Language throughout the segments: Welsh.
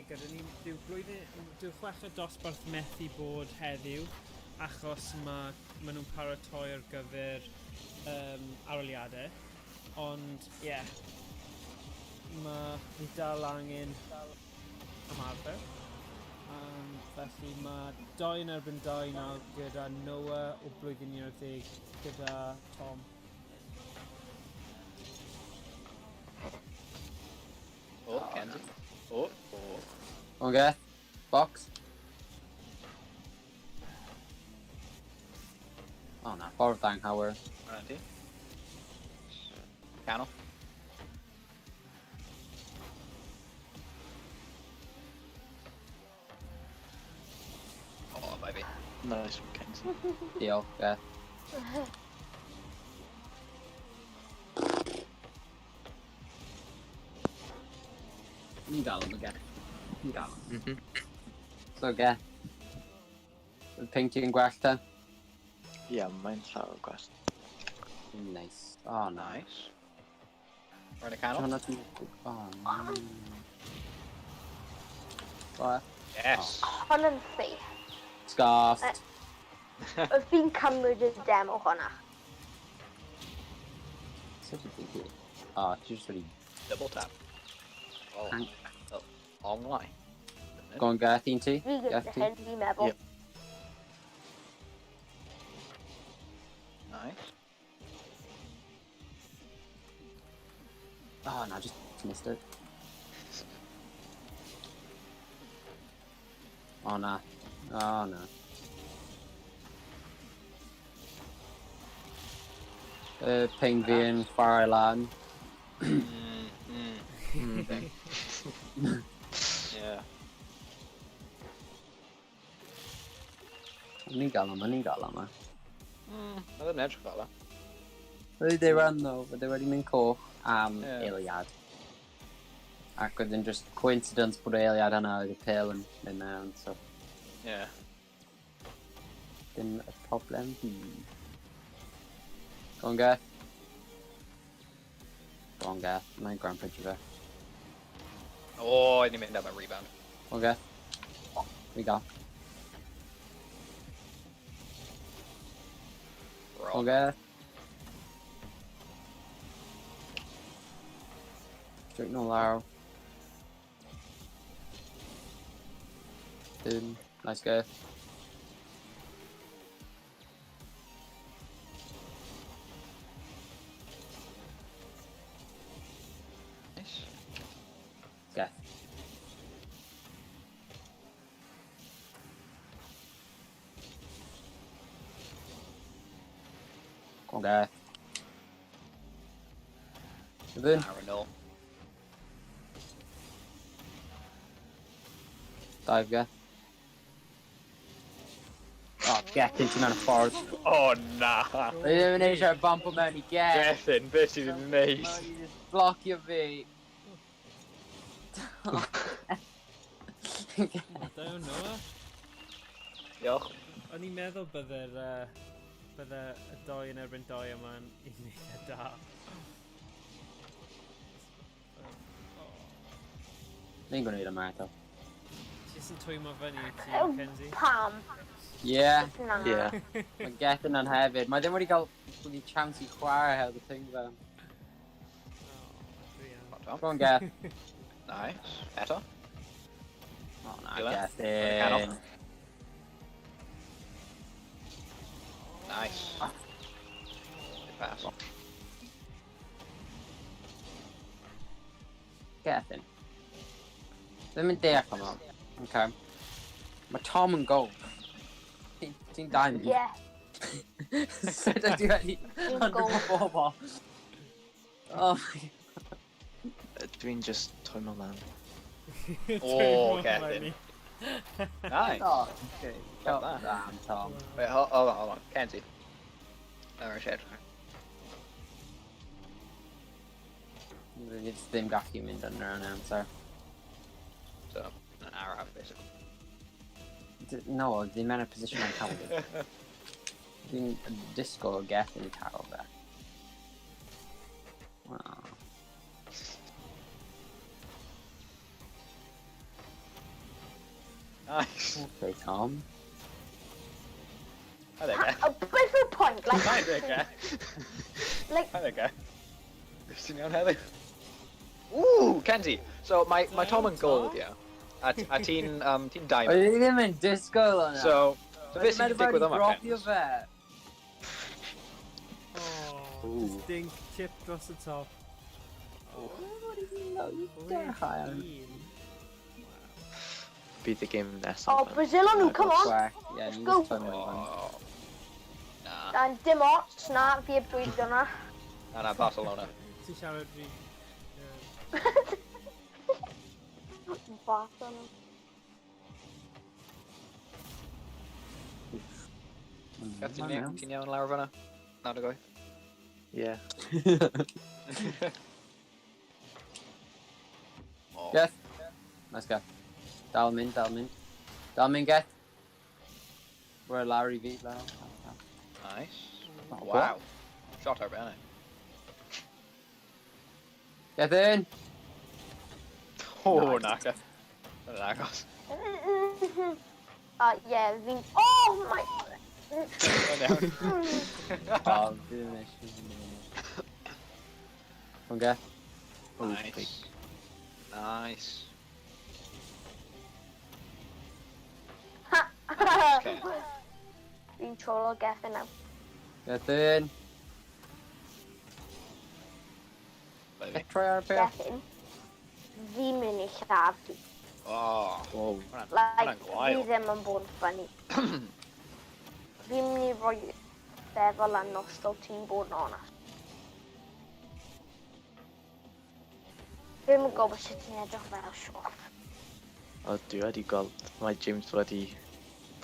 gyda ni. Dyw blwyddyn, dyw chweched dosbarth methu bod heddiw achos mae ma nhw'n paratoi ar gyfer um, aroliadau. Ond, ie, yeah, mae ni dal angen ymarfer. Um, felly mae 2 yn erbyn 2 nawr gyda Noah o blwyddyn 11 gyda Tom. Oh, Kenzie. Oh, oh. Okay. Box. Oh na, ffordd anghywir. Hwnna ti. Canol. Oh, bai fi. Nice one, Kenzie. Diolch, Beth. Ni'n gael am y Geth. Ni'n gael am. So, Geth. Oedd pink ti'n gwell te? Ie, yeah, mae'n llawer gwell. Nice. Oh, no. Nice. Rwy'n y canol. Hwnna ti'n... Oh, no. What? Yes. Hwn yn safe. Scarfed. Oedd fi'n cymryd y demo hwnna. Sut ydy hi? Oh, ti jyst wedi... Double tap. Oh, Hang- oh, onglau. Go on, Geth, un ti? Fi gyda Geth ti? hyn, fi'n meddwl. Yep. Nice. Oh, no, just missed it. Oh, no. Oh, no. Ping fi yn chwarae lan. Yeah. Ni'n gael yma, ni'n gael yma. Oedd yn edrych fel e. Wedi they run though, but they wedi mynd coch am Ie. eiliad. Ac oedd yn just coincidence bod y eiliad yna oedd y pêl yn mynd mewn, so Yeah. dim y problem fi. Go on, Geth. Go on, Geth. Mae'n Grand Prix fe. Oh, ni'n mynd am y rebound. Go on, Geth. We gael. Go Roll. on, Geth. Straight nôl lawr. Boom. Nice Geth. Nice. Geth. Go on, Geth. Boom. Arrow nôl. Dive, Geth. Oh, Geth, ti'n mewn y ffordd. Oh, na. Fi ddim yn eisiau bump o mewn i Geth. Gethin, beth sydd yn neud? Oh, you just blocio fi. Oh, da iawn, Noah. Diolch. O'n i'n meddwl bydde'r bydde y doi yn erbyn doi yma'n un eitha da. Ni'n gwneud yma eto. Ti jyst yn twymo fyny i ti, Oh, Kenzie. Pam? Yeah, Na. Yeah. mae Geth yna'n hefyd. Mae ddim wedi cael bloody chance i chwarae heb y thing fe. Oh, druan. Come on, Tom. Go on, Geth. Nice. Eto. Oh, na, Dylan. Geth Canol. in. Nice. Good pass. Geth in. Ddim yn deall hwnna. Okay. Mae Tom yn gol. Ti'n diamond. Yeah. Sut ydy wedi Dwi'n gold. underperformo? Oh my god. Dwi'n just twymo lan. Oh, Twymo Gethin. fyny. Nice. Oh, okay. Got Top that. damn, Tom. Wait, hold on, hold on. Kenzie. No, Richard. Fi jyst ddim gallu mynd yn yr amser. So, an hour out, basically. No, ddim yn y position mae'n cael fi. Fi'n disgwyl Geth yn cael fe. Wow. Nice. Okay, Tom. Hi there, Geth. Oh, beth yw'r point? Like, Hi there, Geth. like, Hi there, Geth. Ti'n iawn heddiw? Ooh, Kenzie! So, mae Tom yn gold, ie. A ti'n ti diamond. Oedd i ddim yn disgwyl hwnna. So beth sy'n digwydd yma, Dropio Kenz? fe. Oh, Ooh. just dink chip dros y top. Dechrau am. Un. Bydd y gêm nesaf. oh, Brazil on nhw, come on. Chwech. Ie, Let's ni'n go. just tynnu fan. Oh. Na, And dim ots, na, fi heb dweud hwnna. na, Barcelona. Ti'n siarad fi. Barcelona. Geth, ti'n iawn lawr fyna? 98. Ie. Oh. Geth. Nice Geth. Dal mynd, dal mynd. Dal mynd, Geth. Roi lawr i fi, lawr. Lawr. Nice. Oh, Wow. Shot arbennig. Geth in! Oh, Nice. naca. Dyna'n agos. Yeah, fi'n... Oh my... Mae'n iawn. Oh, fi ddim eisiau. Fi ddim eisiau. Come on, Geth. Oh, Nice. Nice. Okay. Fi'n trolo Gethin nawr. Geth in! Baby. Geth troi ar y peth. Gethin. Fi'n mynd i lladd ti. Oh. Wow. Hwnna'n Like, hwnna'n fi gwael. ddim yn bod yn funny. Fi'n mynd i roi feddwl lan os ti'n bod yn onest. Fi'n yn gwybod sut ti'n edrych fel siop. O, dwi wedi gweld mae James wedi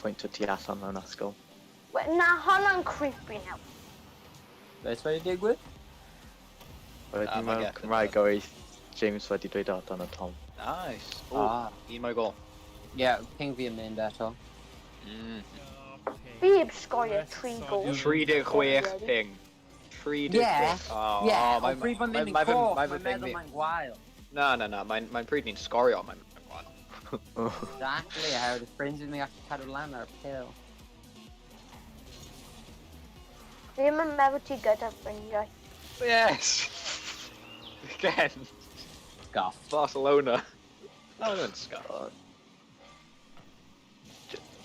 pwyntio ti allan mewn ysgol. Na, hwnna'n creepy nawr. Beth wedi digwydd? Wedyn Ah, mae mewn Gethin Cymraeg oedd James wedi dweud o dan y Tom. Nice. Oh, Ah. un mwy gol. Ie, yeah, ping fi yn mynd eto. Fi heb sgorio 3 gol. 36 ping. 36. Yeah. Oh, Ie, oh, ond pryd mae'n mynd yn coch, Mae fy mae'n ping meddwl fi. mae'n gwael. Na. Mae'n pryd ni'n sgorio, mae'n gwael. Exactly, oherwydd y ffrind fi'n gallu cadw lan ar y pil. Fi ddim yn meddwl ti gyda ffrindiau. Yes! Again. Scuff. Barcelona. Oh, no, scuff.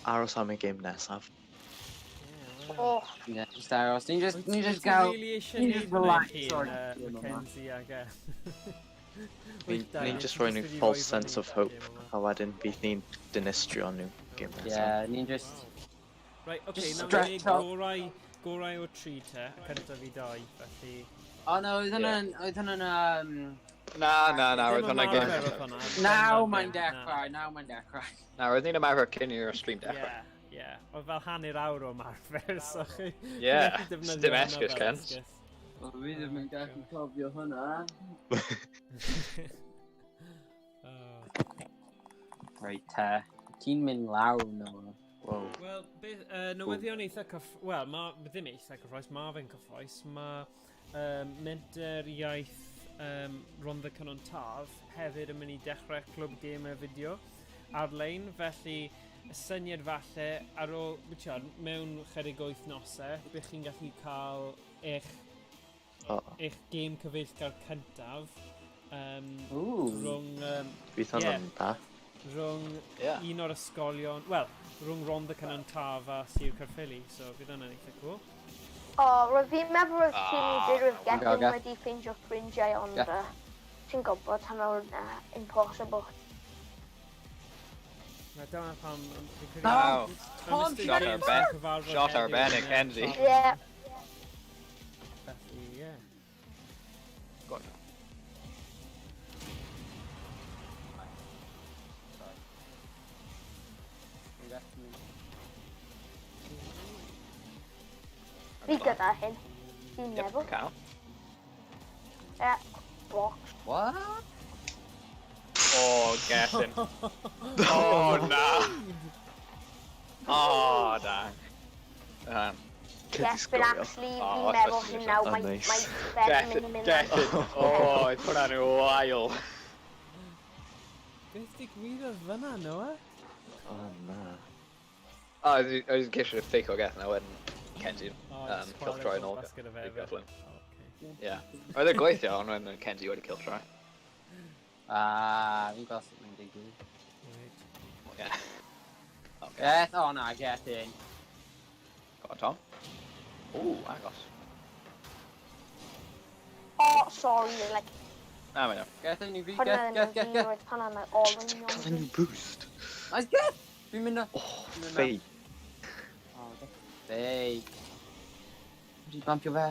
Aros am y gêm nesaf. Oh, Yeah, just aros. Ni'n just, ni'n just Wyt ti gael... really eisiau ni'n neud just hwnna relax i o'r chi, gêm yma. Mackenzie ag e. Ni'n just rhoi nhw false sense of hope, a wedyn bydd ni'n dinistrio nhw gêm nesaf. Yeah, ni'n just... Right, oce, Just nawr ni'n stretch out. gorau o tri te, a cyntaf i dau, felly... Oh no, oedd hwnna'n... Oedd hwnna'n... Na, na, na, Ddim roedd hwnna'n ymarfer gêm. oedd hwnna, Naw ddim mae'n ymarfer, dechrau, naw mae'n dechrau. Na, roedd ni'n ymarfer cyn i'r stream na. dechrau. Ie, ie. Oedd fel hanner awr o ymarfer, so chi... Ie, chi methu defnyddio dim hwnna esgus, fel Ken. esgus. O, fi ddim yn gallu cofio hwnna. Oh. Reit te, ti'n mynd lawr nawr. Wow. Wel, beth, newyddion eitha cyff... Wel, ma, ddim eitha cyffroes, ma fe'n cyffroes. Mae menter iaith Rhondda Cynon Taf hefyd yn mynd i dechrau clwb gemau fideo ar-lein, felly y syniad falle ar ôl, ti'n mewn chydig o wythnosau, bych chi'n gallu cael eich, O, eich gêm cyfeillgar cyntaf Ooh. rhwng, bydd hwnna'n dda. rhwng Ie. un o'r ysgolion, wel, rhwng Rhondda Cynon Taf a Sir Caerphilly, so bydd hwnna'n eitha cool. O, roedd fi'n meddwl roedd ti'n Ah, dweud roedd Go, Gethin go. wedi ffeindio ffrindiau, ond Ie. ti'n gwybod hwnna'n impossible. Na, dyna pam... fi'n credu- Wow. Ma' Tom, Mr Shot James arben- yn cyfarfod Shot heddiw arbennig, yn, Kenzie. Trafalgar. Ie. Felly, ie. Go on. Sorry. Fi gyda hyn. Fi'n Yep, meddwl. cael. Ie. Box. What? Oh, Gethin. Oh, na. Oh, da. Cyd i Gethin sgorio. actually, O, fi'n meddwl trust hyn me, nawr, Oh, mae nice. mae fe'n mynd i Gethin, mynd. Gethin. Oh, oedd hwnna'n wael. Beth digwyddodd fyna, Noah? Oh, na. O, oedd ceisio fake o Gethin, a wedyn Kenzie O, jyst kill chwarae try yn ôl. gwmpas gyda fe Big hefyd. gyflym. O, ocê. Ie. Oedd e'n gweithio, ond wedyn Kenzie wedi kill try. Ah, fi'n gweld sut mae'n digwydd. Reit. Ie. Okay. Geth, o na, Gethin. Go on, Tom. Ooh, agos. Oh, sorry, like, Na, mae'n iawn. Gethin i fi, hwnna Geth, ddim Geth, yn Geth, fi, Geth. roedd hwnna'n like, all Just yn cael iawn. new boost. Nice, Geth! Fi'n mynd o... Oh, Fi'n mynd fake. O, Geth. Fake. Wedi bumpio fe.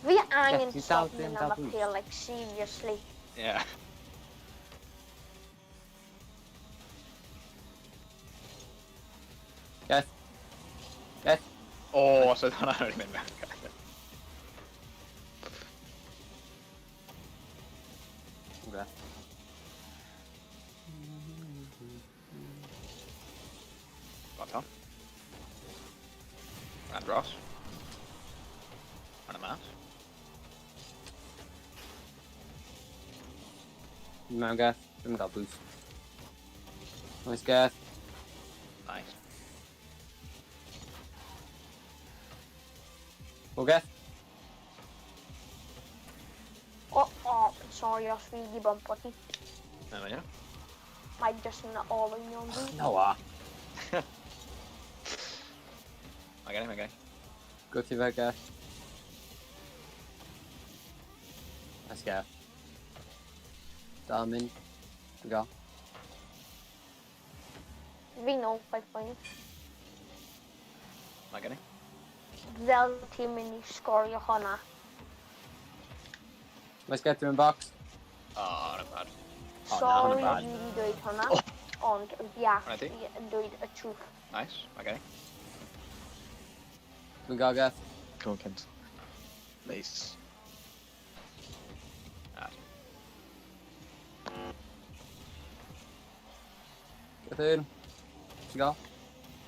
Fi angen ti'n dal- stop ddim mynd dal am y boost. pêl, like, seriously. Ie. Geth. Geth. O, os oedd hwnna wedi mynd mewn. Okay. Go on, Tom. And dros. And a mas. Mewn Geth. Dwi'n gael boost. Nice, Geth. Nice. Go, Geth. Oh, oh, sorry os fi di bumpo ti. Na, mae'n iawn. Mae just yn all yn iawn fi. Noah. Mae gen i, mae gen i. Go ti fe, Geth. Nice, Geth. Dal yn mynd. Dwi'n gael. Fi nôl, 5 points. Mae gen i. Fel ti'n mynd i sgorio hwnna. Nice, Geth, dwi'n box. O, not bad. Oh, na, Sorry hwnna'n bad. fi di dweud hwnna, ond fi Hwnna ti? actually yn dweud y truth. Nice, mae gen i. Dwi'n gael, Geth. Come on, Kent. Nice. Ah, Geth un. Ti'n gael?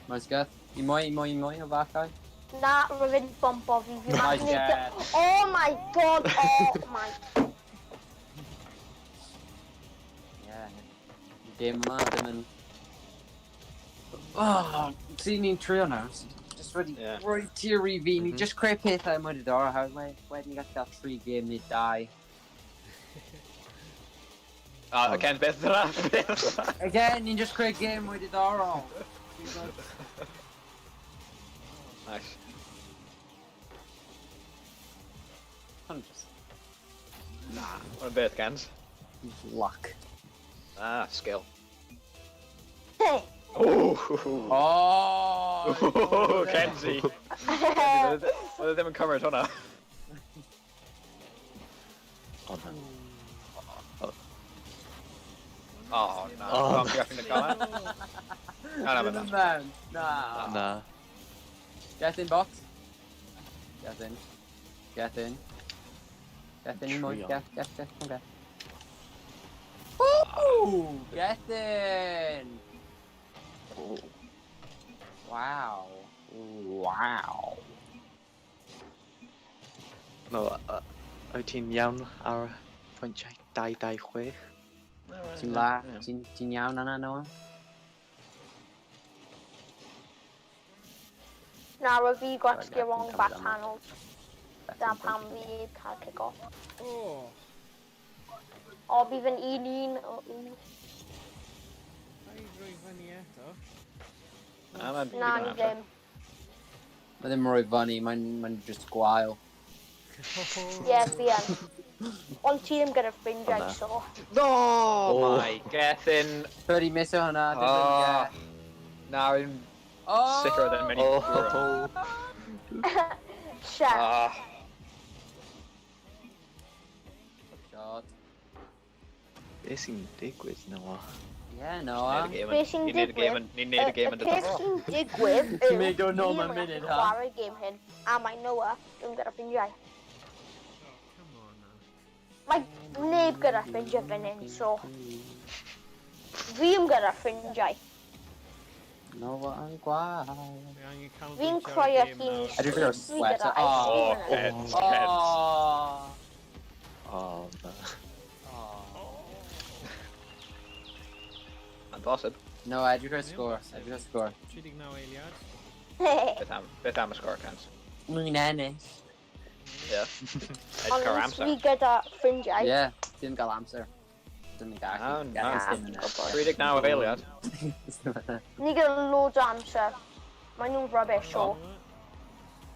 Nice, Geth. I mwy, i mwy, i mwy o fachau. Na, roedd wedi bumpo fi. Fi Nice, methu neud- Geth. Oh my God, oh my. Yeah. Game yma ddim yn... Oh, see ni'n trio nawr. Just wedi Yeah. rhoi tir i fi. Ni just creu pethau mwy diddorol. Oherwydd wedyn ni gallu cael 3 game neu 2. Ah, Ken, beth yna? Beth yna? Again, ni'n just creu game mwy diddorol. Nice. Hwn just Na. Hwn yn beth, Kens. luck. Ah, skill. Hey. Oh! Oh! Kenzie! Kenzie, oedd e ddim yn cymryd hwnna. Oh, no. Oh, na. Oh, Tom, ti'n gallu gael e? Na, na, Ddim na. yn mewn. Na. Na. Get in box. Get in. Get in. Get in i mwy. Trio. Get, get, get, okay. Woo! Get in! Oh. Wow. Wow. No, wyt ti'n iawn ar pwyntiau 2, 2, 6? Ti'n la, ti'n ti iawn yna, Noah? Na, roedd fi gwasgu Right, wrong yeah, back come panel. Da pam fi cael kick off. O, O, bydd yn 1-1. O, un. paid rhoi fyny eto. Na, mae'n Na, ni ddim. Mae ddim rhoi fyny, mae'n mae just gwael. Ie, fi yn. Ond ti ddim gyda ffrindiau, O, na. so... No! Oh. My Gethin. Wedi miso hwnna, dim Oh. oh. Na, fi'n Oh! sicr oedd e'n mynd i Oh. Shit. Ah. Shot. Be sy'n digwydd, Noah? Yeah, Noah. Be sy'n Ni'n neud y gêm digwydd? yn... Ni'n neud y gêm yn Y peth dod. sy'n digwydd yw... Ti'n mynd o nôl fi mewn ddim yn munud, gallu ha? chwarae gêm hyn, a mae Noah ddim gyda ffrindiau. Oh, come on now. Mae neb gyda ffrindiau fan hyn, so... Fi ddim gyda ffrindiau. Noah yn gwael. Fi angen Fi'n canolbwyntio ar creu y y gêm hun nawr. Edrych ar fi sweater. gyda Oh. ice Oh, cream yn Kent, Kent. Oh. Oh, na. Oh. Mae'n bosib. No, edrych ar Mae o'n sgôr. bosib. Edrych ar sgôr. 39 eiliad. Beth am y sgôr, Cans? Ni'n ennill. Ie. Edrych ar Ond amser. fi gyda ffrindiau. Ie, ti'n gael amser. Dim yn gallu. Oh, Gall na. ddim yn ennill. 39 eiliad. Ni gyda loads o amser. Mae nhw'n rubbish o.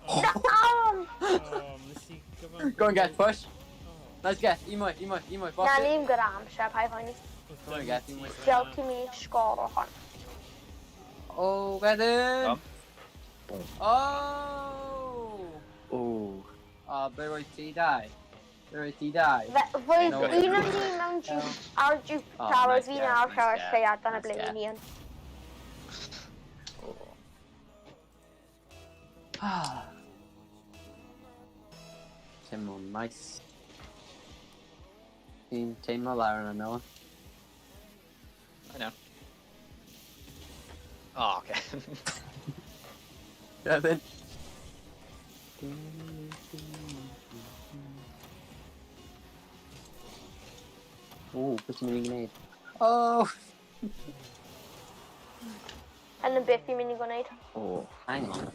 Oh, Na, Aaron! oh, nes i gyfan... Go and get, push. Oh, Nice get, un mwy, un mwy, un mwy. Na, Box it. ni'n gyda amser, paid poeni. oedd Go on, dummy get, ti un mwy. fan'na. Fel ti'n mynd i sgor o hon. Oh, wedyn. Tom. Boom. Oh! Ooh. Oh, be roedd ti dau? Be roedd ti dau? Fydd No. un o ni mewn ar Jupiter, Oh, a nice fi'n guess, ar nice llawer guess, lleia, dyna nice ble guess. ni yn. Teimlo nice. Ti'n teimlo lawr yna, Noah? I know. Oh, okay. Devin. Ooh, beth ti'n mynd i gwneud? Oh! Yn y beth fi'n mynd i gwneud. Oh. Hang on.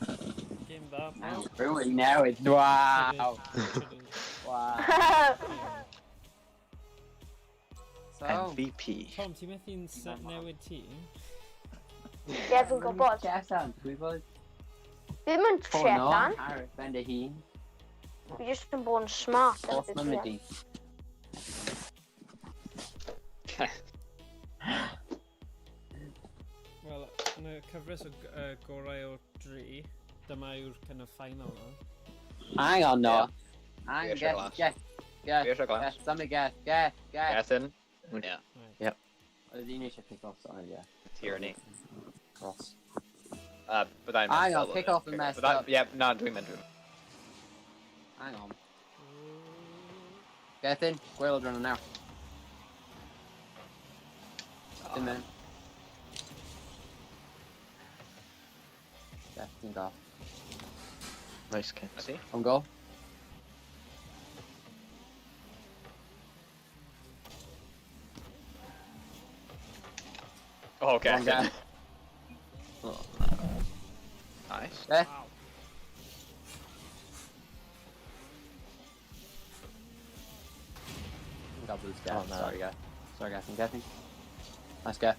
Game dda, Hang on. pawb. Rwy'n newid. Wow! Wow. So, MVP. Tom, ti'n methu'n newid tîm? Ie, fi'n gwybod. Tresan, gwybod? Fi ddim yn Oh no, tresan. ar ben dy hun. Fi jyst yn bod yn smart. Os mae'n mynd i. Wel, yn y cyfres o gorau o dri, dyma yw'r kind of final na. Hang on, Noah. Hang Fi on, eisiau get, glas. get, get, Fi eisiau glas. get, somebody get, get, get. Gethin. Yeah. Right. Oedd un eisiau kick off, sorry, yeah. Tyranny. Cross. Byddai'n Hang on, meddwl kick bod e. off and messed up. Ie, na, dwi'n mynd. Hang on. Gethin, gwaelod rhan nawr. Dim mynd. Geth, ti'n gael. Nice kick. Na ti? On goal. Oh, Go on, Gethin. Geth. Oh. Nice. Geth. Wow. Ti'n gael boost, Geth. Oh, no. Sorry, Geth. Sorry, Geth. I'm getting. Nice, Geth.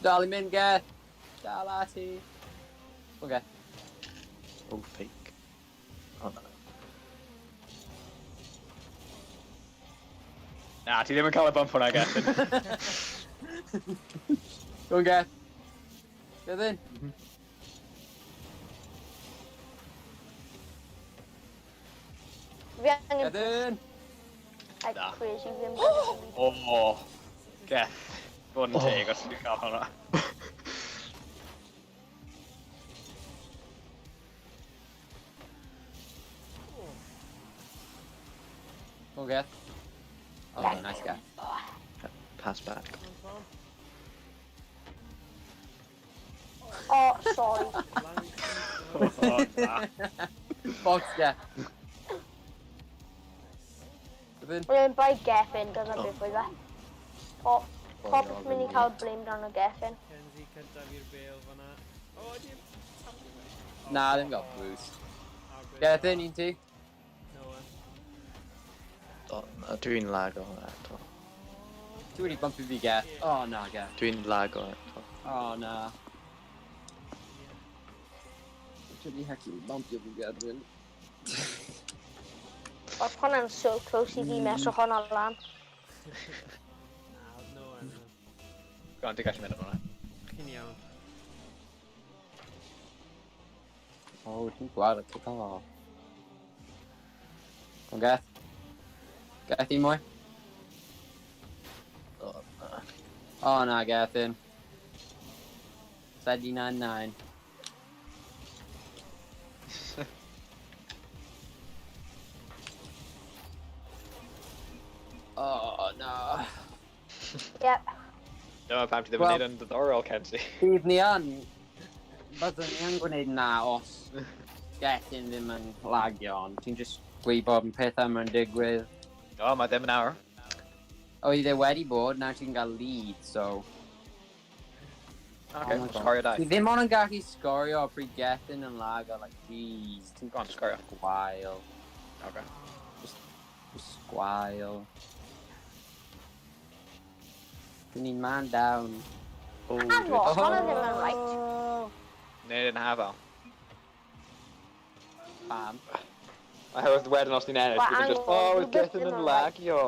Dal i mynd, Geth. Dal ati. Go, Geth. Oh, fake. Oh no. Na, ti ddim yn cael y bump hwnna, Gethin. Go on, Geth. Gethin. Fi angen Gethin. like Na. crazy, fi ddim gyda fi. Oh, Geth. Fod yn Oh. teg os ti'n cael hwnna. Go on, Geth. Oh, nice, Geth. Pass back. Come on, Tom. Oh, sorry. Lan i ti, Oh, na. Box, Geth. Gethin. Mae'n bai Gethin, dyna Oh. beth oedd e. O, popeth mynd i cael blame dan o Gethin. Kenzie cyntaf i'r bêl fan'na. O, dim. Na, ddim got boost. Arbed Gethin, da. un ti. Noah. Oh, no, dwi'n lago eto. Ti wedi bumpio fi, Geth. Oh, na, Geth. Dwi'n lago eto. Oh, na. Ti wedi hacking bumpio fi, Gethin. Oedd hwnna'n so close i fi mess o hwnna lan. Na, oedd Noah yna. Go on, ti'n gallu mynd am hwnna. Chi'n iawn. Oh, ti'n gweld y kick off. Go on, Geth. Geth, un mwy. Oh, no. Oh, na, Gethin. 79-9. Oh, no. Yep. Dyma pam ti ddim yn Wel- neud yn diddorol, Kenzie. Bydd ni yn. Byddwn ni yn gwneud na os Gethin ddim yn lagio, ond ti'n just gwybod yn pethau mae'n digwydd. O, mae ddim yn awr. Oedd e wedi bod, nawr ti'n cael lead, so... Okay, Oh my God. sgorio dau. Fi ddim ond yn gallu sgorio pryd Gethin yn lago, like, jeez, ti'n Go on, sgorio. gwael. Okay. Just gwael. Dyn ni'n man down. O, Hang dwi- on, hwnna ddim yn right. Neu yn hafal. Bam. Oherwydd wedyn os ni'n ennill, Wel, bydd yn just, hang on, oh, dwi oedd byth Gethin ddim yn yn right. lagio.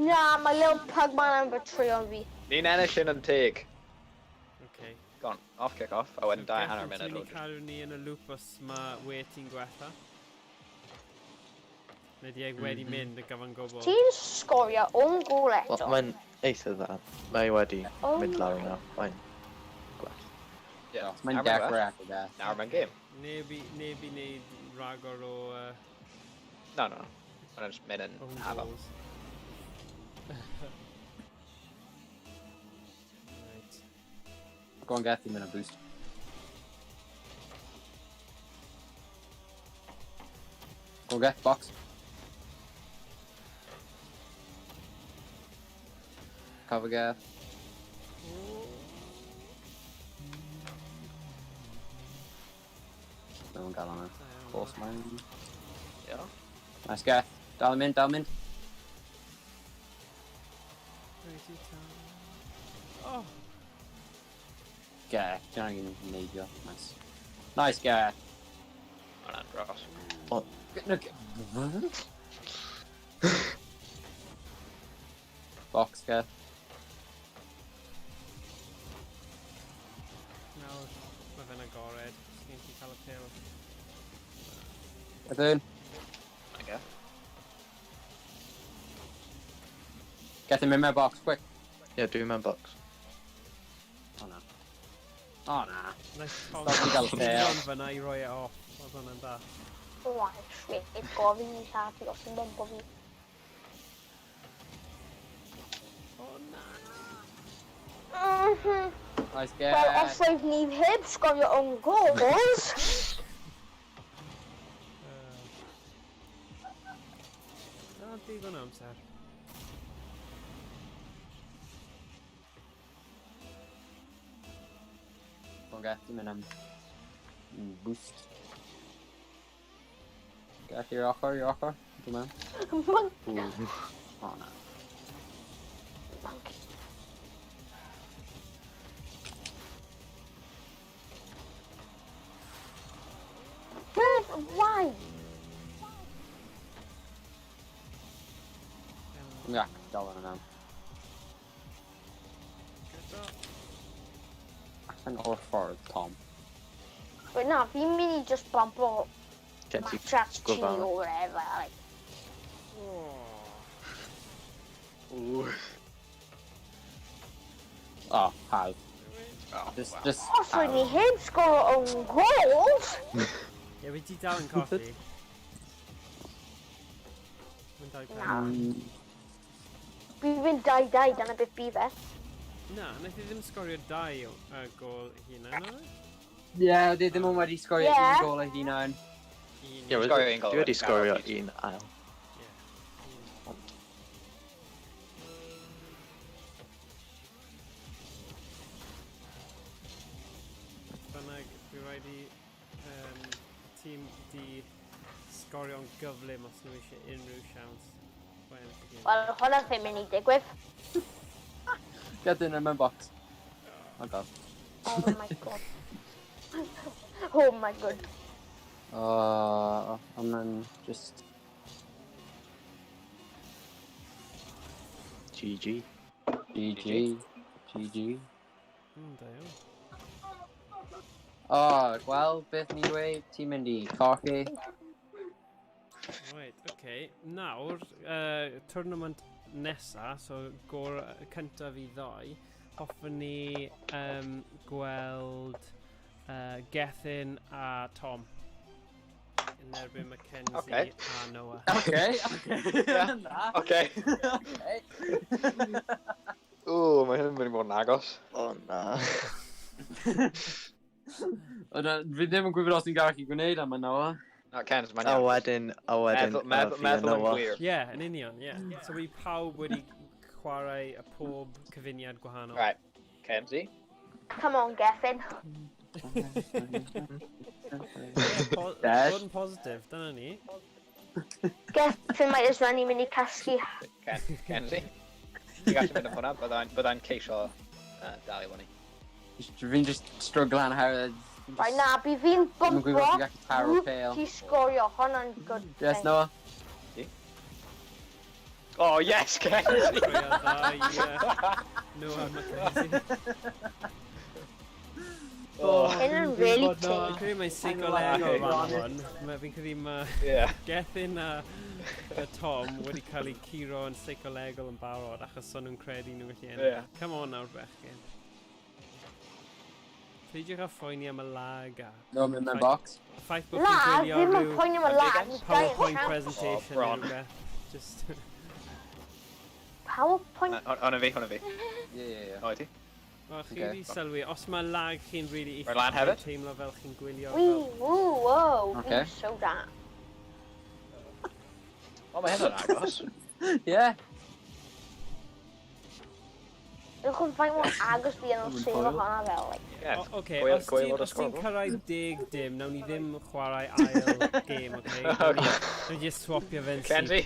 Na, mae little pug man yn betrayal fi. Ni'n ennill yn yn teg. Okay. Go on, off kick off, a wedyn So, dau hanner Gethin, munud. Ti'n o mynd i just- cadw ni yn y loop os mae we ti'n gwella? Neu di e wedi mynd y gyfan gwbl? Ti'n sgorio o'n gol Wel, eto. mae'n eitha dda. Mae wedi Oh mynd lawr my. nawr. Mae'n gwell. Yeah, Mae'n nawr mae'n dechrau well. ac o beth. Nawr mae'n game. Neb i, neb i wneud ragor o No, no, no. Mae'n just mynd yn own hafal. goals. Right. Go on, Gethin, mynd yn boost. Go on, Geth, box. Cover Geth. No one got on it. Da iawn, Course, man. Yeah. Nice, Geth. Dal yn mynd, dal yn mynd. Ready time. Oh! Geth, ti'n angen neidio. Nice. Nice, Geth. Hwnna'n dros. No, Geth. Box, Geth. Nawr, mae fe'n agored. Sgyn ti cael y pêl. Gethin. Okay. Gethin, mynd mewn box, quick. Ie, dwi'n mewn box. Oh, na. Oh, na. Nice Tom. Stop i gael y pêl. Tom fyna i roi e off. Oedd hwnna'n da. Oh, shit, gofyn i lladd os yn bumpo fi. Oh na! Nice, Wel, Geth. os oedd ni heb sgorio own goals, Na, digon o amser. Go on, Geth, ti'n mynd am boost. Geth, i'r ochr, i'r ochr. Dwi'n mewn. Monkey. Oh, na. Monkey. Bird, why? Dwi'n gael dal yn yna. Allan o'r ffordd, Tom. Wait, na, fi'n mynd i just bumpo Gen ti mattress chi gofal. or whatever. Like. Oh. Ooh. Oh, hawdd. Oh, Just, wow. just Os oedd ni hawdd. heb sgorio own goals, Ie, wedi ti dal yn colli. Mae'n dau Na. pen. Fi'n fynd 2-2, dyna beth bydd e. Na, naeth i ddim sgorio dau o gol hunan, oedd e? Ie, oedd e ddim ond wedi sgorio Ie. un gol ei hunan. Un. Ie, Sgorio un gol dwi wedi wedyn, sgorio guaranteed. un ail. Ie. Un. Beth bynnag, dwi rhaid i tîm di sgorio'n gyflym os nhw eisiau unrhyw siawns o ennill y gêm. Wel, hwnna ddim mynd i digwydd. Get in mewn box. Oh god. Oh my God. Oh my God. And then just GG. GG. GG. Da iawn. Oh, gweld beth ni'n dweud, ti'n mynd i colli. Right, okay. Nawr, tournament nesa, so gor cyntaf i ddau, hoffwn ni gweld Gethin a Tom yn erbyn Mackenzie a Noah. Okay. Yeah. Na. Okay. Okay. Ooh, mae hyn yn mynd i fod yn agos. O na. Ond, fi ddim yn gwybod os ni'n gallu gwneud am y Noah. Na, Ken, mae'n A iawn. wedyn, a wedyn, Meddwl, meddwl, fi a meddwl yn Noah. glir. Ie, yeah, yn union, ie. Yeah. So we pawb wedi chwarae y pob cyfuniad gwahanol. Right, Kenzie. Come on, Gethin. Dead. Bod yn positif, dyna ni. Gethin might as well ni'n mynd i casglu. Kenzie. Ti'n gallu mynd am hwnna, byddai'n ceisio dal i fyny. Fi'n just strugglan herwydd. Right, na, bi fi'n Ddim yn bwmpo. gwybod ti'n gallu taro pêl. Ti sgorio, hwnna'n good Yes, thing. Noah? Oh, yes, Kenzie! Joio dda i Noah Mackenzie. Oh, Hyn yn really Fi'n teg. credu mae'n seicolegol fan hwn. Fi'n credu mae yeah. Gethin a Tom wedi cael eu curo yn seicolegol yn barod achos o'n nhw'n credu nhw gallu ennill. Yeah. Come on nawr, bechgyn. Peidiwch â phoeni am y lag a... No, mynd mewn box. Ffaith bod Na, chi'n gwylio ddim yn rhyw poeni am y lag. Giant PowerPoint chance. presentation Oh, bron. neu rhywbeth. Just... PowerPoint. Hwna fi, hwna fi. Yeah. O, ti? Wel, chi Ocê. wedi sylwi, os mae lag chi'n really Roi lan hefyd? teimlo fel chi'n gwylio Wee, fel... woo, whoa. Ocê. Fi'n so da. O, mae hynna'n agos. Yeah. Ewch yn faint mor agos fi yn o'r Yn sef foil. hwnna fel, like. Yeah. O, Oce, Gwael- os gwaelod ti'n y os ti'n sgwabl. cyrraedd 10-0, nawn ni ddim chwarae ail game, oce? Nawn ni just swapio fe'n syth. Kenzie!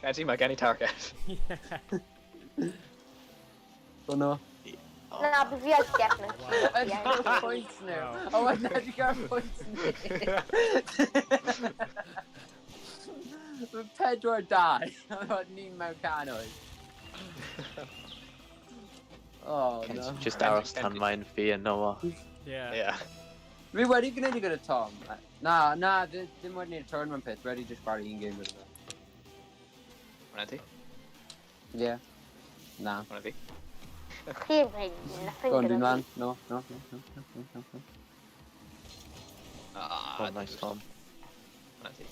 Kenzie, mae gen i target. Yeah. So no. Na, bi fi a Gethin yn I've curo. got points now. Oh, I've now got points now. Mae 4-2. Mae ni'n mewn cannoedd. Oh, no. Just aros tan mae'n fi a Noah. Yeah. Yeah. Fi wedi gwneud i gyda Tom. Na, na, ddim wedi gwneud y tournament peth. Wedi just chwarae un game gyda fe. Hwna ti? Yeah. Na. Hwna fi. Chi'n gwneud nothing Go on, gyda dwi'n fi. lan. No, no, no, no, no, no, no. Ah, Oh, nice, Tom. Hwna ti.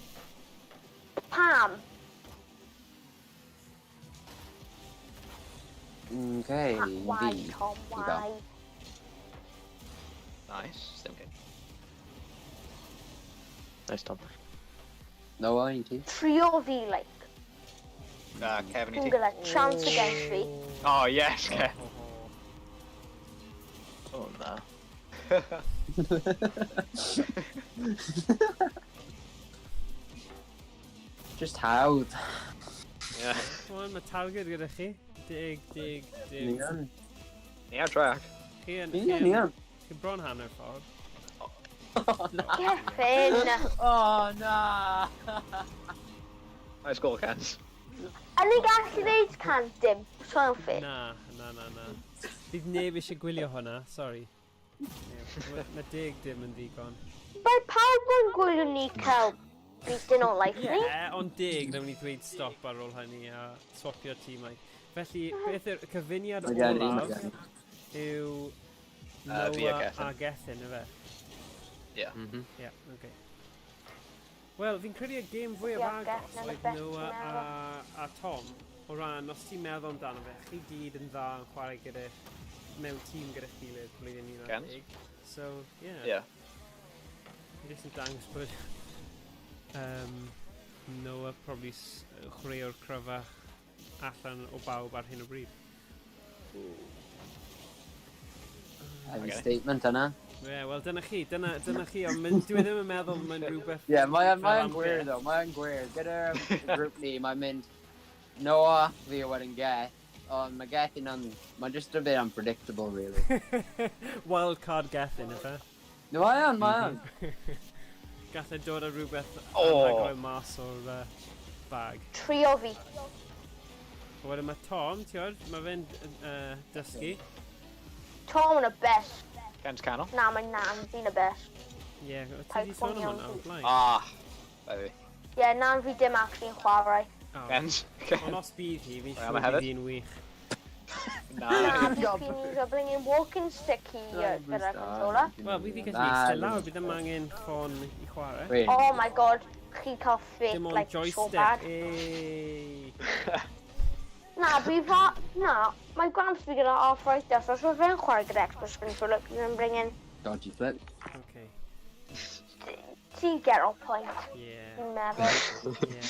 Pam? Okay, Why, fi. Tom, I gael. why? Nice. Dim gen. Nice, Tom. Noah, i ti. Trio fi, like. Kevin i Dwi'n ti. gyda chance against fi. Oh, yes, Kev. Oh, na. Just hawdd. Yeah. Come on, mae target gyda chi. 10, 10, 10. Ni yn. Ni ar track. Chi yn... Ni yn, ni yn. Chi bron hanner ffordd. Oh, na. Gethin! Oh, na. Nice goal, Kens. A ni gallu dweud 100-0. So'n ffit. Na, na, na, na. Bydd neb eisiau gwylio hwnna, sorry. Mae ma 10-0 yn ddigon. Mae pawb yn gwylio ni cael beaten o life ni. Ie, ond 10, nawn ni ddweud stop ar ôl hynny a swapio tîmau. Felly, beth yw'r cyfuniad Mae gen i, mae olaf gen i. yw Fi a Noah Gethin. a Gethin, yfe? Yeah. Mhm. Ie, oce. Wel, fi'n credu y gêm fwyaf Ie, agos Gethin yn y oedd best Noah tîm a Tom. O ran, os ti'n meddwl amdano fe, chi gyd yn dda yn chwarae gyda, mewn tîm gyda'ch gilydd blwyddyn 11. So, yeah. Yeah. Fi jyst yn dangos bod Noah probably chwaraewr cryfach allan o bawb ar hyn o bryd. Heavy Okay. statement yna. Ie, yeah, wel dyna chi, dyna chi, ond dwi ddim yn meddwl mae'n rhywbeth Yeah, mae'n fel mae am gwir byth. though, mae'n gwir. Gyda'r grŵp ni, mae'n mynd Noah, fi a wedyn Geth. Ond mae Gethin yn... Mae'n just a bit unpredictable, really. Wild card Gethin, ife? No, mae yn, mae yn. Gallai dod â rhywbeth Oh. anhygoel mas o'r bag. Trio fi. A wedyn mae Tom, ti'n gwybod, mae fe'n dysgu. Tom yn y best. Kens canol. Na, mae nan fi'n y best. Ie, yeah, ti wedi sôn am hwnna o'r blaen. Ah. Bai fi. Ie, yeah, nan fi dim actually'n chwarae. Oh. Kens. Ond os bydd hi, fi'n Ie, siŵr mae bydd hefyd. hi'n wych. Na. Na, bydd fi'n uso blingin walking stick i gyda'r controller. Wel, bydd hi gallu eistedd lawr, bydd ddim angen ffon i chwarae. Wait. Oh my god, chi cael fit, Dim ond like, so joystick. bad. Ey. Na, fi fa... Na, mae Gramps fi gyda arthritis, os oedd fe'n chwarae gyda Xbox controller, bydd yn bringin... Dodgy flip. Okay. Ti'n get off point, Yeah. fi'n meddwl. Yeah.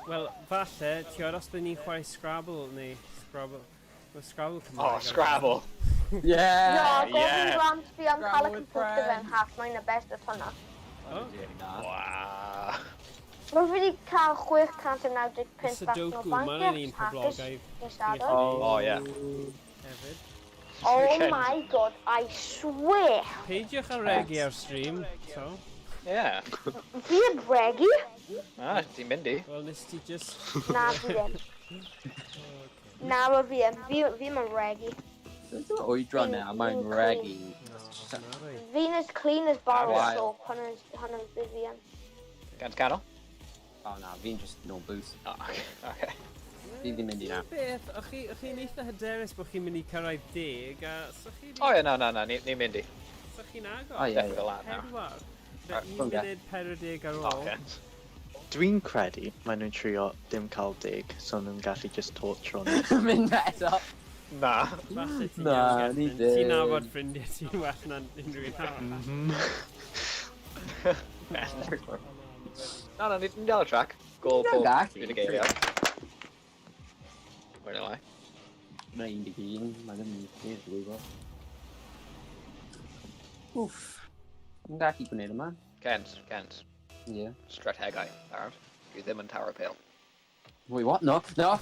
Wel, falle, ti oed os byddwn ni'n chwarae Scrabble neu Scrabble. Mae Scrabble Cymraeg. Oh, Scrabble. Yeah! No, gofyn yeah. rant fi am cael y Scrabble with computer fe'n friends. half, mae'n y best at hwnna. Oh. Wow. Mae fi wedi cael 695 bach Sudoku, o banc. mae'n un poblogaidd. Oh. Oh, yeah. Hefyd. Oh my god, I swear. Peidiwch â regi ar stream, so. Yeah. Fi yn regi? Ah, ti'n mynd i. Wel, nes ti just... Na, fi ddim. Na, mae fi ddim. Fi ddim yn regi. Dwi'n oedran now, mae'n regi. No, na rei. Fi'n as clean as bar of Wild. soap. Hwnna'n fi fi yn. Gant canol? Oh na, fi'n just no boost. Oh, okay. Okay. Fi ddim mynd i na. Beth, o'ch chi'n eitha hyderus bod chi'n mynd i cyrraedd 10, a so chi... Oh, ie, na, na, na, ni'n mynd i. So chi'n agos? Oh, ie, ie. Definitely lan nawr. 4. Right, 1 okay. munud 40 ar ôl. Okay. Dwi'n credu maen nhw'n trio dim cael 10, so nhw'n gallu just torture nhw. Mynd eto. Na. Falle ti'n Na, iawn, ni Gethin. ddim. Ti'n nabod ffrindiau ti'n well na unrhyw un arall. Na, na, ni'n dal y track. Gol Ni'n pob gallu. 11 eiliad. Mwy neu lai. Mae 11, mae ddim yn gwneud gwybod. Wff. Yn gallu gwneud yma. Kent, Kent. Yeah. Strategau, barod. Dwi ddim yn taro pêl. Wait, what? No, no!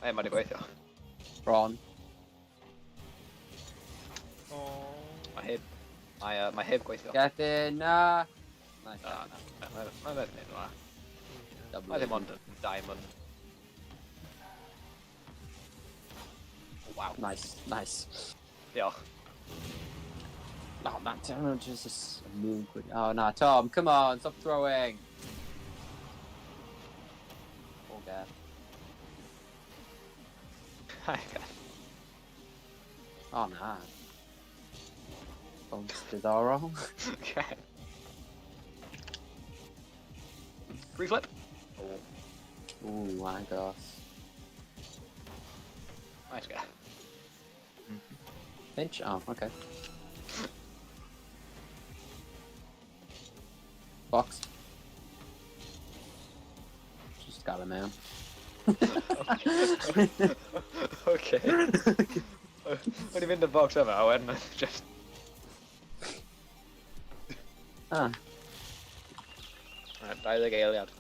Ei, mae di gweithio. Ron. Oh. Mae heb... Mae heb gweithio. Gethin, na! Nice. Na, na. Mae fe'n neud hwnna. Double. Mae ddim ond yn diamond. Wow. Nice, nice. Diolch. Oh, man, Tom, just move quick. Oh, no, Tom, come on, stop throwing. Poor guy. Hi, guys. Oh, na. Bones diddorol. Okay. Free flip. Oh, Ooh, agos. nice guy. Pinch? Oh, okay. Box. Just got him, man. Okay. O'n i'n mynd y box yma, a wedyn just... Ah, Right, 20 eiliad.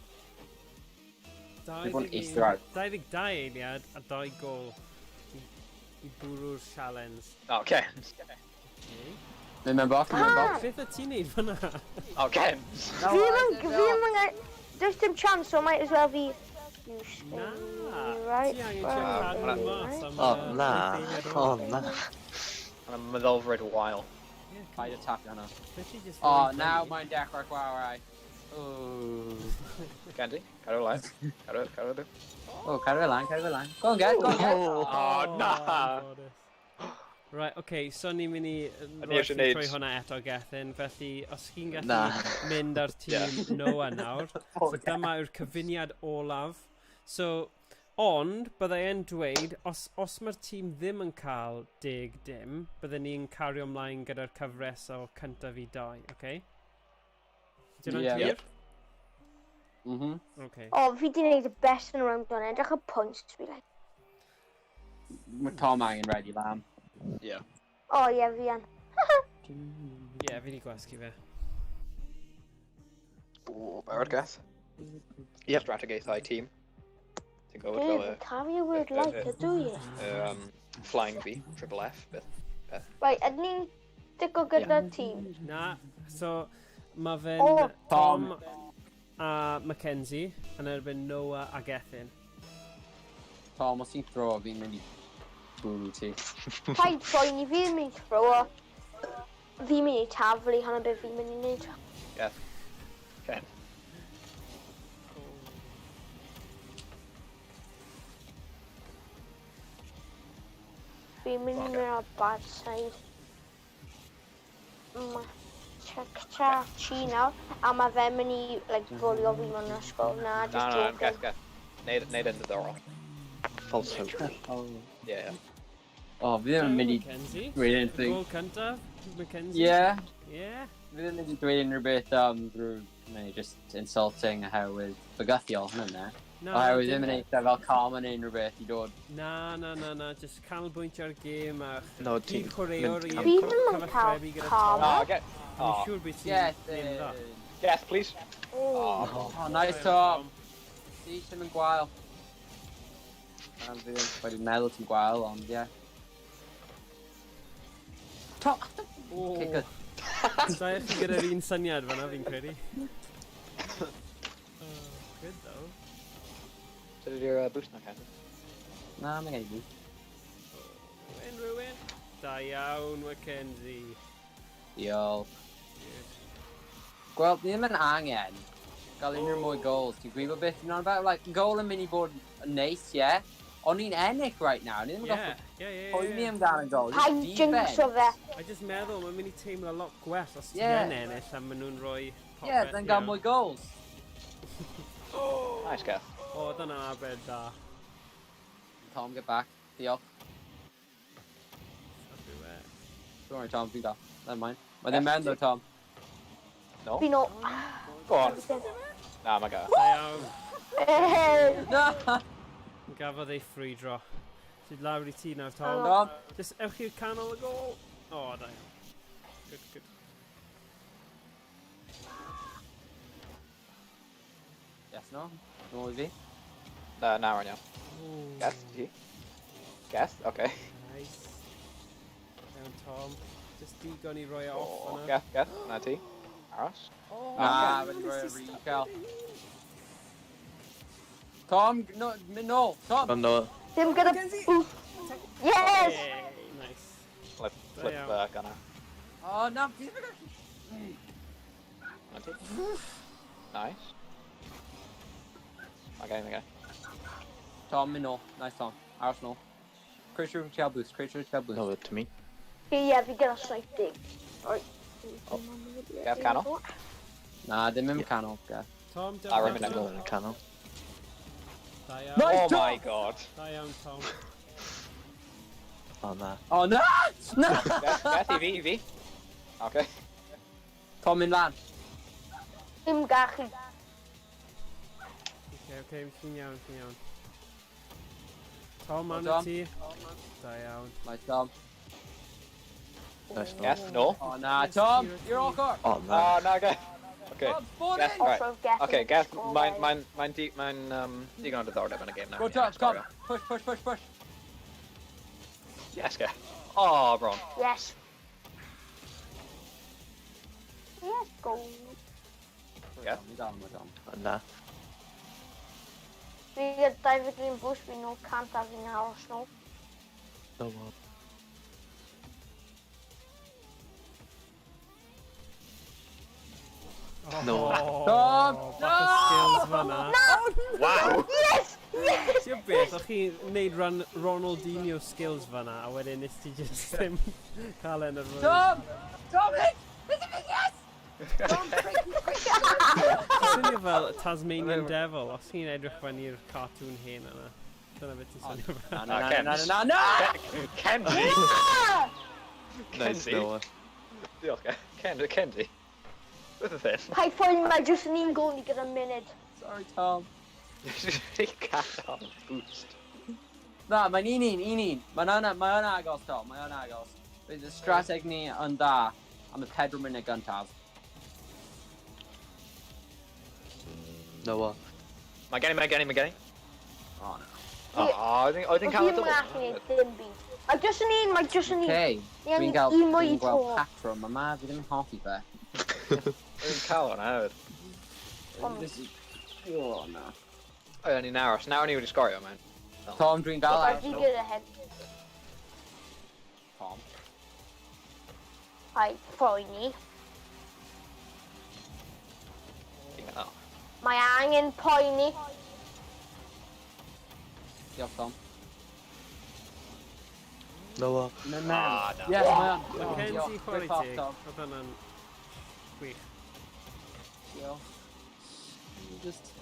Dwi'n bod yn eistedd ar- 22 eiliad a 2 gol i bwrw'r challenge. Oh, okay. Okay. Mynd mewn box, mynd mewn box. Beth o ti'n neud fyna? Oh, Ken! No, Fi I ddim yn... did Fi not. ddim yn... Does dim chance, so might as well be... You Na. Right. Ti angen right, trio cadw hwnna- mas am O, yy, na. wyth eiliad O, ôl. na. Mae'n meddylfryd wael. Yeah, Paid â tapio hwnna. Literally just Oh, really now funny. mae'n dechrau chwarae. Oh. Candy, cadw lan. Cadw, cadw, cadw. Oh, cadw e lan, cadw e lan. Go on, get, go on, get. Oh, na! anffodus. Right, okay, so ni'n mynd i O'n i roi eisiau chi neud- trwy hwnna eto, Gethin, felly os chi'n gallu Na. mynd ar tîm Noah nawr, so dyma yw'r cyfuniad olaf. So, ond, byddai e'n dweud, os mae'r tîm ddim yn cael 10-0, bydden ni'n cario ymlaen gyda'r cyfres o cyntaf i 2, okay? Ydy hwnna'n Ie. clir? Mhm. Okay. O, fi di wneud y best yn y round hwn. Edrych y points fi like. Mae Tom angen ready lan. Yeah. O, ie, fi yn. Ie, yeah, fi di gwasgu fe. Ooh, barod, Gath? Yep. Strategaethau tîm. Ti'n gwybod Dwi fel fi y caru y word like, ydw i? Flying V, Triple F, beth. Right, ydyn ni'n digo gyda tîm? Na, so mae fe'n O. Tom a Mackenzie yn erbyn Noah a Gethin. Tom, os ti'n throw, fi'n mynd i bwrw ti. Paid poeni, fi'n mynd i throwo. Fi'n mynd i taflu, hwnna beth fi'n mynd i wneud. Gath. Ken. Fi'n mynd i Ocê. mynd ar bad side. Ma check cha chi nawr, a mae fe'n mynd i like, bwlio fi mewn ysgol. Na, Na, just na, na, joking. Gath, Gath. Neud yn ddiddorol. False hope. Oh. Yeah. Oh, fi ddim yn mynd i Mackenzie. dweud anything. Gol cyntaf, Mackenzie. Yeah. Yeah. Fi ddim yn mynd i dweud unrhyw beth drwy Neu just insulting oherwydd bygythiol hynny ne? Na, Oherwydd dim- ddim yn eitha fel calm yn unrhyw beth i dod. Na, na, na, na, just canolbwyntio ar gêm a No, ti'n chwaraewr mynd i cam- Fi ddim yn cael cyfathrebu gyda calm. Tom. Oh, get... Dwi'n Oh. siŵr beth ti'n Yes, mynd dda. Yes, please. Oh. Oh, nice Tom. Ti ddim yn gwael. Na, fi ddim wedi meddwl ti'n gwael, ond ie. Tom, O, okay, good. Da i chi gyda'r un syniad fan'na, fi'n credu. Oh, good though. So did your boost now, Ken? Na, mae'n gael i. Rhywun, rhywun. Da iawn, Mackenzie. Diolch. Gweld, ni ddim yn angen gael unrhyw mwy goals. Ti'n gwybod beth fi'n on about? Like, goal yn mynd i bod yn neis, ie? Yeah? Ond ni'n ennill right now. Ni ddim yn Yeah, gorfod yeah. poeni amdano goal. Paid jinxo fe. I just meddwl, mae'n mynd i teimlo lot gwell os ti Yeah. yn ennill a maen nhw'n rhoi popeth. Yeah, then gael mwy goals. Nice, Geth. O, dyna arbed da. Tom, get back. Diolch. Everywhere. Don't worry, Tom, fi'n gael. Never mind. Mae ddim mewn though, Tom. No? Fi no. Go on. Na, mae Geth. Da iawn. Eh, No! Gafodd ei ffrwydro. Sydd lawr i ti nawr, Tom. Tom. Just ewch i'r canol y gol. O, da iawn. Good, good. Yes, no? Nôl i fi. Na, na, rwy'n iawn. Ooh, Geth, ti? Geth? Okay. Nice. Iawn, Tom. Just digon i roi e off Oh, fan'na. Geth, Geth, na ti. Aros. Oh, Na, nes wedi rhoi i e rhy stopio uchel. dy hun. Tom, no, mynd nôl. Tom! Oh no, Ddim gyda Mackenzie. boost. Yes! Yay, nice. Flip, Da flip iawn. gunner. Oh, na, fi ddim yn gallu... Na ti. Nice. Okay, okay. Tom, mynd nôl. Nice, Tom. Aros nôl. Create your boost, create your boost. no, to me. Ie, fi gyda 70. Right. Geth canol. Na, ddim yn Ie. canol, Geth. Tom, Ah, diolch. rwy'n mynd No, in the canol. Da iawn. Nice, Oh Tom! my god. Da iawn, Tom. Oh na. Oh, na! Na! Geth, Geth, i fi, i fi. Okay. Tom, mynd lan. Ddim gallu. Okay, okay, chi'n iawn, chi'n iawn. Tom, man Tom. ti. Da iawn. Nice, Tom. Nice, no. Geth, no. Oh, na, Tom! You're awkward! Oh na. Oh, na, Geth. Okay. Tom, spawn Geth, in! right. Also, Geth. Okay, Geth, mae'n mae'n mae'n di, mae'n digon o diddordeb yn y game nawr. Go, Tom, come. Push, push, push, push. Yes, Geth. Oh, bron. Yes. Yes, go. Geth. Tom, dal yma, Tom. Oh, na. Fi gyda 21 boost, fi nôl 100 a fi'n aros nôl. No more. No. Oh, Tom! Bach o skills fan'na. Wow! Yes! Yes! Ti'n beth, o'ch chi'n neud rhan Ronaldinho skills fan'na, a wedyn nes ti just ddim cael e'n yr rwy'n. Tom! Tom, hit! Hit him, yes! Tom, quick, quick! Swnio fel Tasmanian Devil, os chi'n edrych fan i'r cartoon hen yna. Dyna beth ti'n swnio fel. Na, na, na, na, na, na, na! Kenzie! Ah! Nice, Kenzie! Noah. Diolch, Geth. Ken, Kenzie. Beth y thing? Paid phoeni, mae jyst yn un gol ni gyda munud. Sorry, Tom. Cat on boost. Na, mae'n un un, un un. Mae'n yna, mae yn agos, Tom, mae yn agos. Bydd y strateg ni yn dda am y 4 munud gyntaf. Noah. Mae gen i, mae gen i, mae gen i. Oh, no. Oh, oedd hi'n cael y Fi ddim yn gallu double. gwneud dim byd. Mae jyst yn un, mae jyst yn un. Okay, Ni dwi'n gael, angen un mwy dwi'n i gweld tro. patrwm yma, fi ddim yn hoffi fe. Oedd hi'n cael hwnna hefyd. Ond- This is... Oh, no. Oedd ni'n aros. Nawr ni wedi sgorio, man. Tom, dwi'n gael Mae aros. fi gyda hyn. Tom. Paid poeni. Oh. Mae angen poeni. Diolch, Tom. Noah. Mynd mewn. Ah, na. Yes, mae on. Mackenzie, Diolch. chwarae Great pass, teg. Tom. Oedd hwnna'n gwych. Diolch. Just...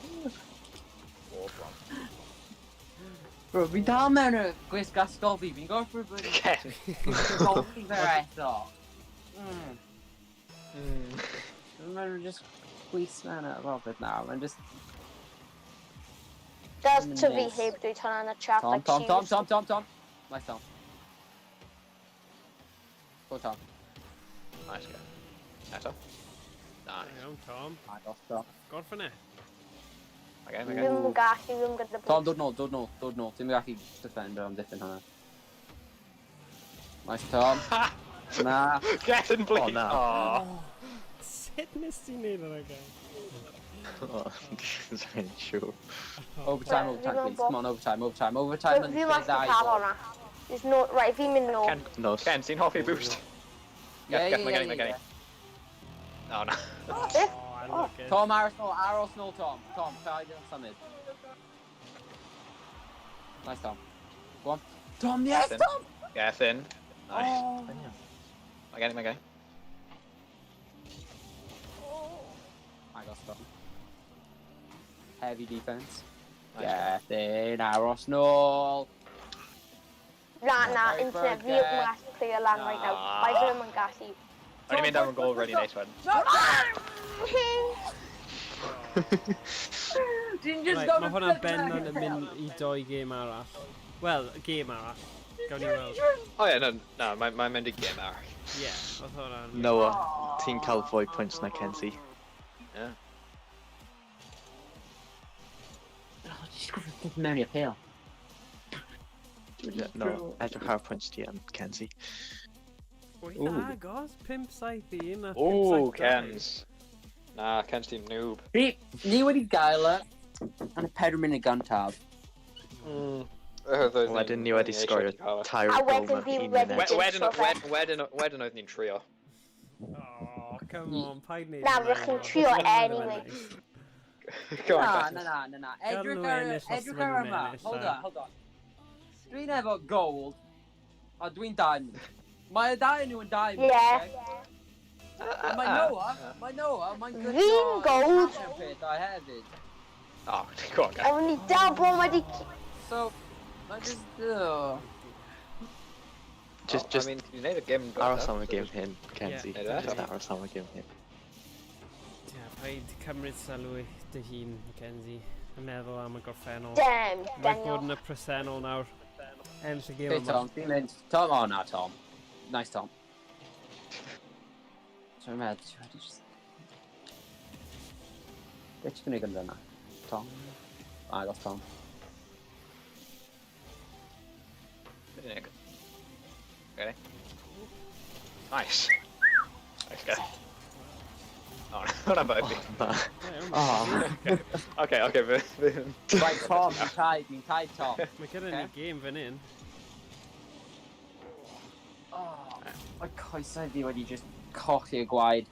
Oh, bron. Bro, fi dal mewn y gwisg ysgol fi. Fi'n gorfod bod yn Ken. golchi fe eto. Mm. Mae'n just... squeeze mewn ar Robert nawr. Mae'n just... Does to fi Nice. heb dweud hwnna yn y chat. Tom, like, Tom, Tom, seriously. Tom, Tom, Tom. Nice, Tom. Go, Tom. Nice guy. Eto. Nice. Iawn, Tom. Agos, Tom. Gorffen e. Okay, Fi okay. ddim yn gallu, fi ddim gyda Tom, dod nôl, dod nôl, dod nôl. Ti'n gallu defender am diffyn hwnna. Nice, Tom. Na. Get in, please. Oh, na. Aw. Sut nes ti'n neud hwnna, guy? Oh, Sa'n siŵr. Overtime, Right, overtime, fi mewn please. Come on, overtime, overtime, overtime. Fi methu cael hwnna. There's no... Right, fi'n mynd nôl. Ken, No. Ken, ti'n hoffi boost? Yeah, Get, yeah, mae yeah, gen i, mae gen i. yeah. Oh, na. Beth? Oh, I like it. Tom, aros nôl, aros nôl, Tom. Tom, paid yn symud. Nice, Tom. Go on. Tom, yes, Gethin. Tom! Gethin. Nice. Oh. Mae gen i, mae gen i. Agos, Tom. Heavy defense. Nice. Gethin, aros nôl. Na, na, Very internet, good, fi ddim yn Geth. gallu clear lan right now. Na. Mae fi ddim yn gallu. O'n i'n mynd am y gol really neis wedyn. No! Ti'n just Right, got mae hwnna'n bendant yn mynd i doi gêm arall. Wel, gêm arall. Gawn ni weld. O ie, no, na, mae'n mae mynd i gêm arall. Ie, oedd hwnna'n... Noah, ti'n cael fwy pwynt na Kenzie. Yeah. Oh, just go mewn i'r pêl. Yeah, no, edrych ar pwynt ti am Kenzie. Wyth agos, 5-7-1 a 5-7-2. Ooh, Kens. Na, Kens team noob. Fi, ni wedi gael e yn y 4 munud gyntaf. Wedyn ni wedi sgorio tair A gol wedyn mewn fi un wedi- munud. Wedyn, wedyn, wedyn, wedyn oedd ni'n trio. Oh, come on, paid neud Na, hwnna. rwych chi'n trio Hwnna ddim yn anyway. nice. Go on, Na, Gethin. na, na, na, na. Gadw Edrych nhw ar, ennill os edrych maen ar nhw'n yma. ennill, Hold a- on, hold on. Dwi'n efo gold, a dwi'n diamond. Mae y dau nhw yn diamond, Yeah. okay? A mae Noah, mae Noah, mae'n good Fi'n gold. pethau hefyd. Oh, go on, guys. Ond ni dal bron wedi... So, mae just... Oh. Just, I just mean, ti'n neud y gêm aros am y gêm hyn, Kenzie. Yeah. Just aros am y gêm hyn. Ie, paid cymryd sylw i dy hun, Mackenzie. A meddwl am y gorffennol. Damn, Mae'n Daniel. bod yn y presennol nawr. Ennill y gêm Hey yma. Tom, fi'n mynd. Tom, oh na Tom. Nice Tom. Sorry med, ti wedi just... Beth ti'n gwneud amdana? Tom? Agos Tom. Ready? Nice. Nice guy. Oh, hwnna'n bad fi. Na. Oh. Okay, okay, fi... Right, Tom, ni'n tied, ni'n tied Tom. Mae gyda ni gêm fan hyn. Oh, mae coesau fi wedi just colli y gwaed.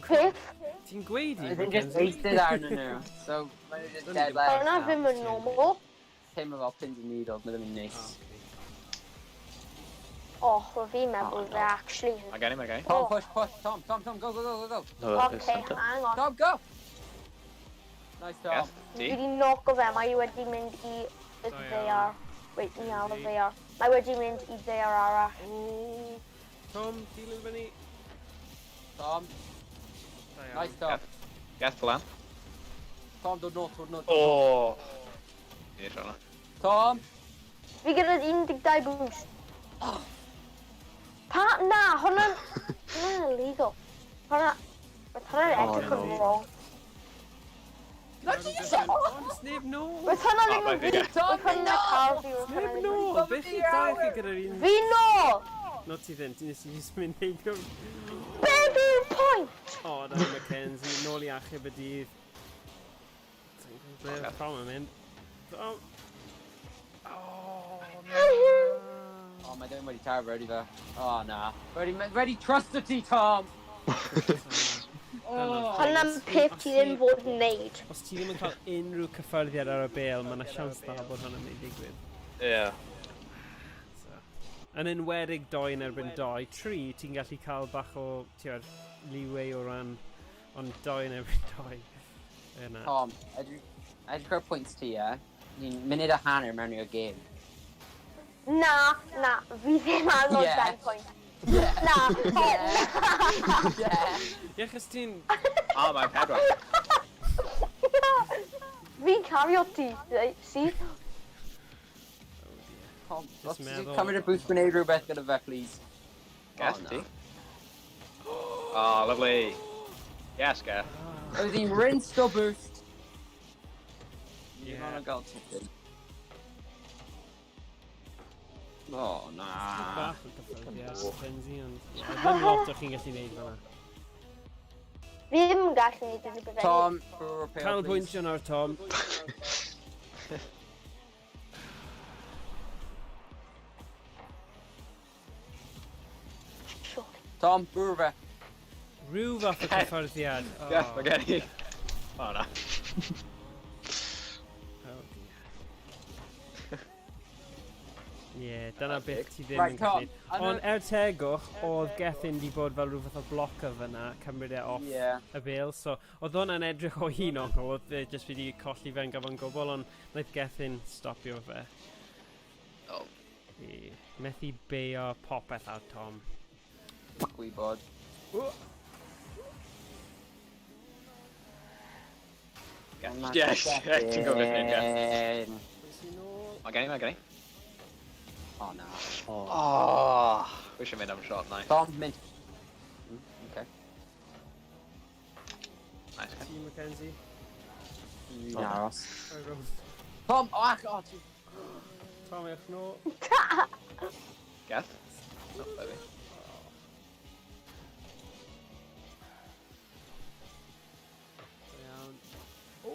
Beth? Ti'n gweud i, Dwi'n just Mackenzie? eistedd arnyn nhw. So, maen nhw just dead legs Hwnna now. ddim yn normal. Teimlo fel pins and needles, mae ddim yn neis. Oh, wel fi'n meddwl Oh, fe actually. Mae gen i, mae gen i. Tom, Oh. push, push, Tom, Tom, Tom, go, go, go, go, go. No, Okay, hang on. Tom, go! Nice, Tom. Yes, Fi ti? wedi knock o fe, mae wedi mynd i y Da iawn. ddaear. Wait, ni ar y ddaear. Mae wedi mynd i ddaear arall. Ooh, Tom, dilyn fyny. Tom, Da iawn. nice, Tom. Geth, plan. Tom, dod nôl, dod nôl. dod nôl. Oh! Ni eisiau hwnna. Tom! Fi gyda 12 boost. Pa? Na, hwnna'n... Hwnna'n illegal. Hwnna... Roedd hwnna'n Oh, edrych yn no. wrong. Na, ti just... Ond sneb nôl! Roedd hwnna Oh, ddim yn mae fi. fi. Tom, Roedd hwnna'n cael fi. Roedd Sneb hwnna ddim yn nôl! Beth chi dau chi gyda'r un... Fi nôl! No, ti ddim, ti nes i just mynd heibio. Be yw'r pwynt? O, da, Mackenzie, nôl i achub y dydd. Dwi'n gwybod ble oedd Tom yn mynd. Tom! Oh, na. Oh, mae ddim wedi taro ready fe. Oh, na. Ready, ready, trust y ti, Tom! Oh. Hwnna'n peth ti ddim fod yn neud. Os ti ddim yn cael unrhyw cyffyrddiad ar y bêl, mae yna siawns dda bod hwnna'n mynd i ddigwydd. Ie. So. Yn enwedig 2 yn erbyn 2, 3, ti'n gallu cael bach o, ti'n leeway o ran, ond 2 yn erbyn 2. Yna. Tom, edrych ar pwynt ti, ie? Ni'n munud a hanner mewn i'r gêm. Na, na, fi ddim ar Ie. yeah. 10 pwynt. Na. Yeah. Ie, chos ti'n... O, mae'n pedwar. Fi'n cario ti, si? Tom, Just os ti'n meddwl. cymryd y booth gwneud rhywbeth gyda fe, please. Geth Oh, na. ti. Oh, lovely. Yes, Geth. Oedd hi'n rinsed o boost. Yeah. You're gael tipyn. O, na. Bach o gyffyrddiad, Mackenzie, ond... Ie, Ddim lot o chi'n gallu neud fan'na. Fi ddim yn gallu neud unrhyw beth. Tom, bwrw pêl, please. Canolbwyntio nawr, Tom. Surely. Tom, bwrw fe. Rhyw fath o cyffyrddiad. Oh. Geth, mae gen i. O, na. Oh dear. Ie, dyna beth ti ddim Right, yn gallu Tom, neud. Ond er tegwch, oedd Gethin di bod fel rhyw fath o blocker fyna, cymryd e off Yeah. y bêl, so oedd hwnna'n edrych o un ongl, oedd e jyst wedi colli fe'n gyfan gwbl, ond wnaeth Gethin stopio fe. Oh. Ie, methu beio popeth ar Tom. Gwybod. Geth. Yes, ti'n gwybod beth ni'n Geth. Mae gen i, mae gen i. O, na. Oh. Oh, we should mynd am shot, nice. Tom, mynd. Okay. Nice. Ti, Mackenzie? Fi'n aros. Roi rownd. Tom, o, ach, o, ti... Tom, ewch nôl. Geth? No, baby. Da iawn. Oh,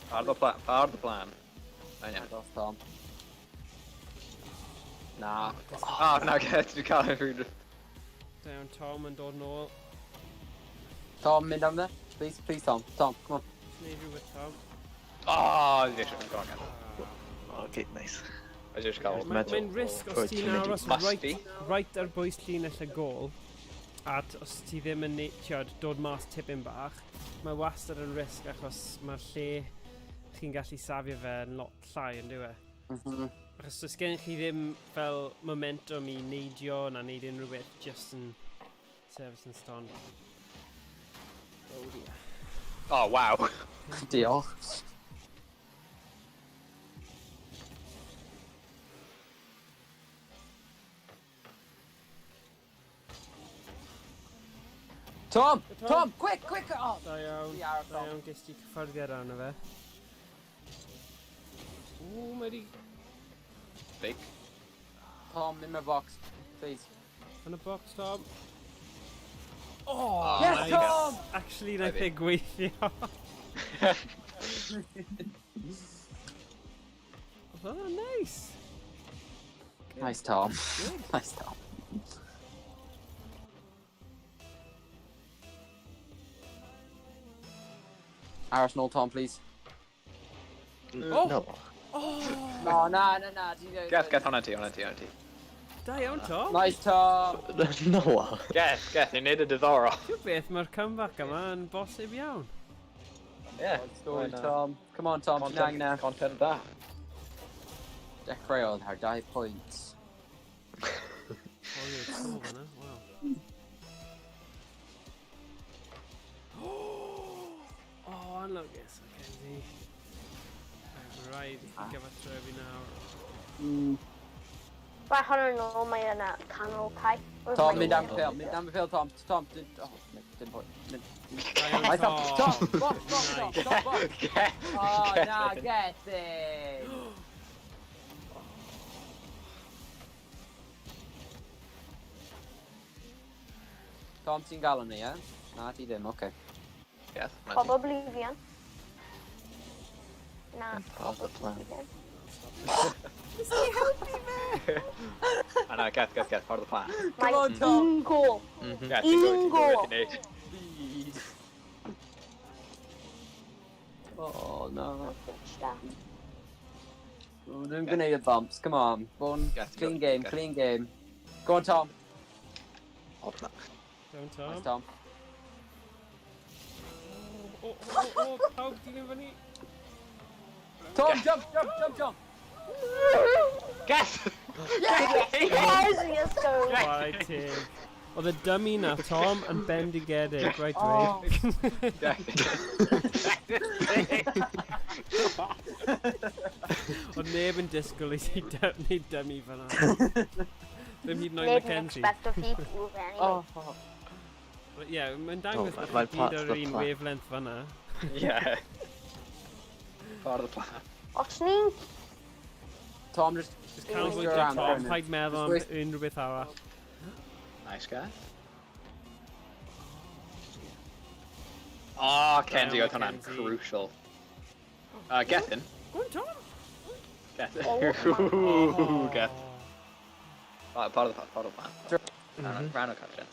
Part of the plan. Part of the plan. I know. Aros, Tom. Na. Oh, na, Geth, dwi'n cael ei rhywun. Da iawn, Tom yn dod nôl. Tom, mynd am dde. Please, please, Tom. Tom, come on. Just neud rhywbeth, Tom. Oh, dwi'n eisiau go on, Geth. Okay, nice. I just cael... Meddwl Mae'n risg os Rwyt ti'n ti'n mynd i- aros Must right, be. right ar bwys llinell y gol, a os ti ddim yn tiod, dod mas tipyn bach, mae wastad yn risg achos mae'r lle chi'n gallu safio fe yn lot llai yn dyw e. Achos does gen chi ddim fel momentum i neidio na neud unrhyw beth, just yn sefyll yn stond. Oh dear. Oh, wow. Diolch. Tom! Tom! Tom, quick, quick! Oh, Da iawn, Fi ar y da Tom. iawn, ges ti cyffyrddiad arno fe. Ww, mae di... Big. Tom, in my box, please. Yn y box, Tom. Oh, Yes, nice. Tom! Actually, naeth Maybe. e gweithio. Oedd hwnna'n nice. Nice, Tom. Good. Nice, Tom. Aros nôl, Tom, please. Oh! No. Oh! No, na, na, na. ti'n- Geth, Geth, hwnna ti, hwnna ti, hwnna ti. Da iawn, Tom. Nice, Tom. No. Geth, Geth, ni'n neud y diddorol. Ti'n beth, mae'r comeback yma yn bosib iawn. Yeah. Story, Tom. Come on, Tom. Ti'n angen na. Content da. Dechreuodd ar 2 pwynt. Oh, you're cool fan'na, wow. Oh, anlwcus, Mackenzie. Mae'n rhaid i chi gyfathrebu nawr. Mae hwn yn ôl, mae yna canol cae. Tom, mynd am y pêl, mynd am y pêl, Tom. Tom, dim, oh, dim pwynt. Mynd. Da iawn, Nice, Tom. Tom. Tom, box, box, Tom, Tom, box. Geth. Oh, na, Gethin. Tom, ti'n gael hwnna, ie? Na, ti ddim, oce. Geth, hwnna ti. Probably fi yn. Na. Part of the plan. fi ddim. A na, Geth, Geth, Geth, part of the plan. Mae on, Tom. un gol. Geth, ti'n gwybod, ti'n gwybod beth Un i'n neud. Speed. Oh, no. Da. Dwi'n gwneud y bumps, come on. Bon, Geth, clean go, game, Geth. clean game. Go on, Tom. Oh, na. Iawn, Tom. Nice, Tom. O, o, o, o, pawb dilyn fyny. Tom, jump, jump, jump, jump. Geth! Yes, yes, yes, go. Chwarae teg. Oedd y dummy na, Tom, yn bendigedig, right Oh. dweud. Oedd neb yn disgwyl i ti wneud dummy fyna. Ddim hyd yn oed Neb yn Mackenzie. expecto fi prove anyway. Oh. But yeah, mae'n dangos Oh, bod mae'n chi part gyd of ar the un plan. wavelength fyna. Yeah. Part of the plan. Os ni'n Tom, just... Just Gweithio canolbwyntio am Tom, Brennan. paid meddwl am Just unrhyw beth arall. Nice guy. Oh, Kenzie, Down, oedd hwnna'n Kenzie. crucial. Gethin. Go on, Tom! Gethin. Oh, Ooh, Geth. Part of the part of the plan. Mhm. Rhan o captain.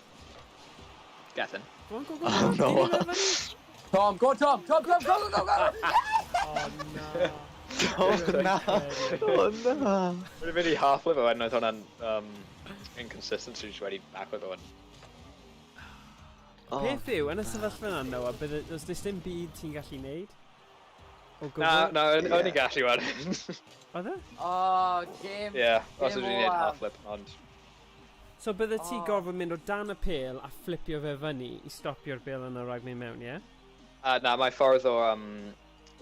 Gethin. Go on, go, go, Oh, go. no. Dyn nhw fyny. Tom, go Tom! Tom, Tom, go, go, go, go! Oh, no. Oh na! Oh na! Wedi mynd i half flip o wedyn oedd hwnna'n inconsistent, so jyst wedi backflip o wedyn. Oh, Peth yw, yn y sefyllfa yna, Noah, bydde, os does dim byd ti'n gallu neud? O gwbl? Na, na, o'n i'n gallu wedyn. Oedd e? Oh, game. Ie, os Game ydw i'n neud olaf. half flip, ond... So bydde ti Oh. gorfod mynd o dan y pêl a fflipio fe fyny i stopio'r bêl yna rhag mynd mewn, ie? Na, mae ffordd o,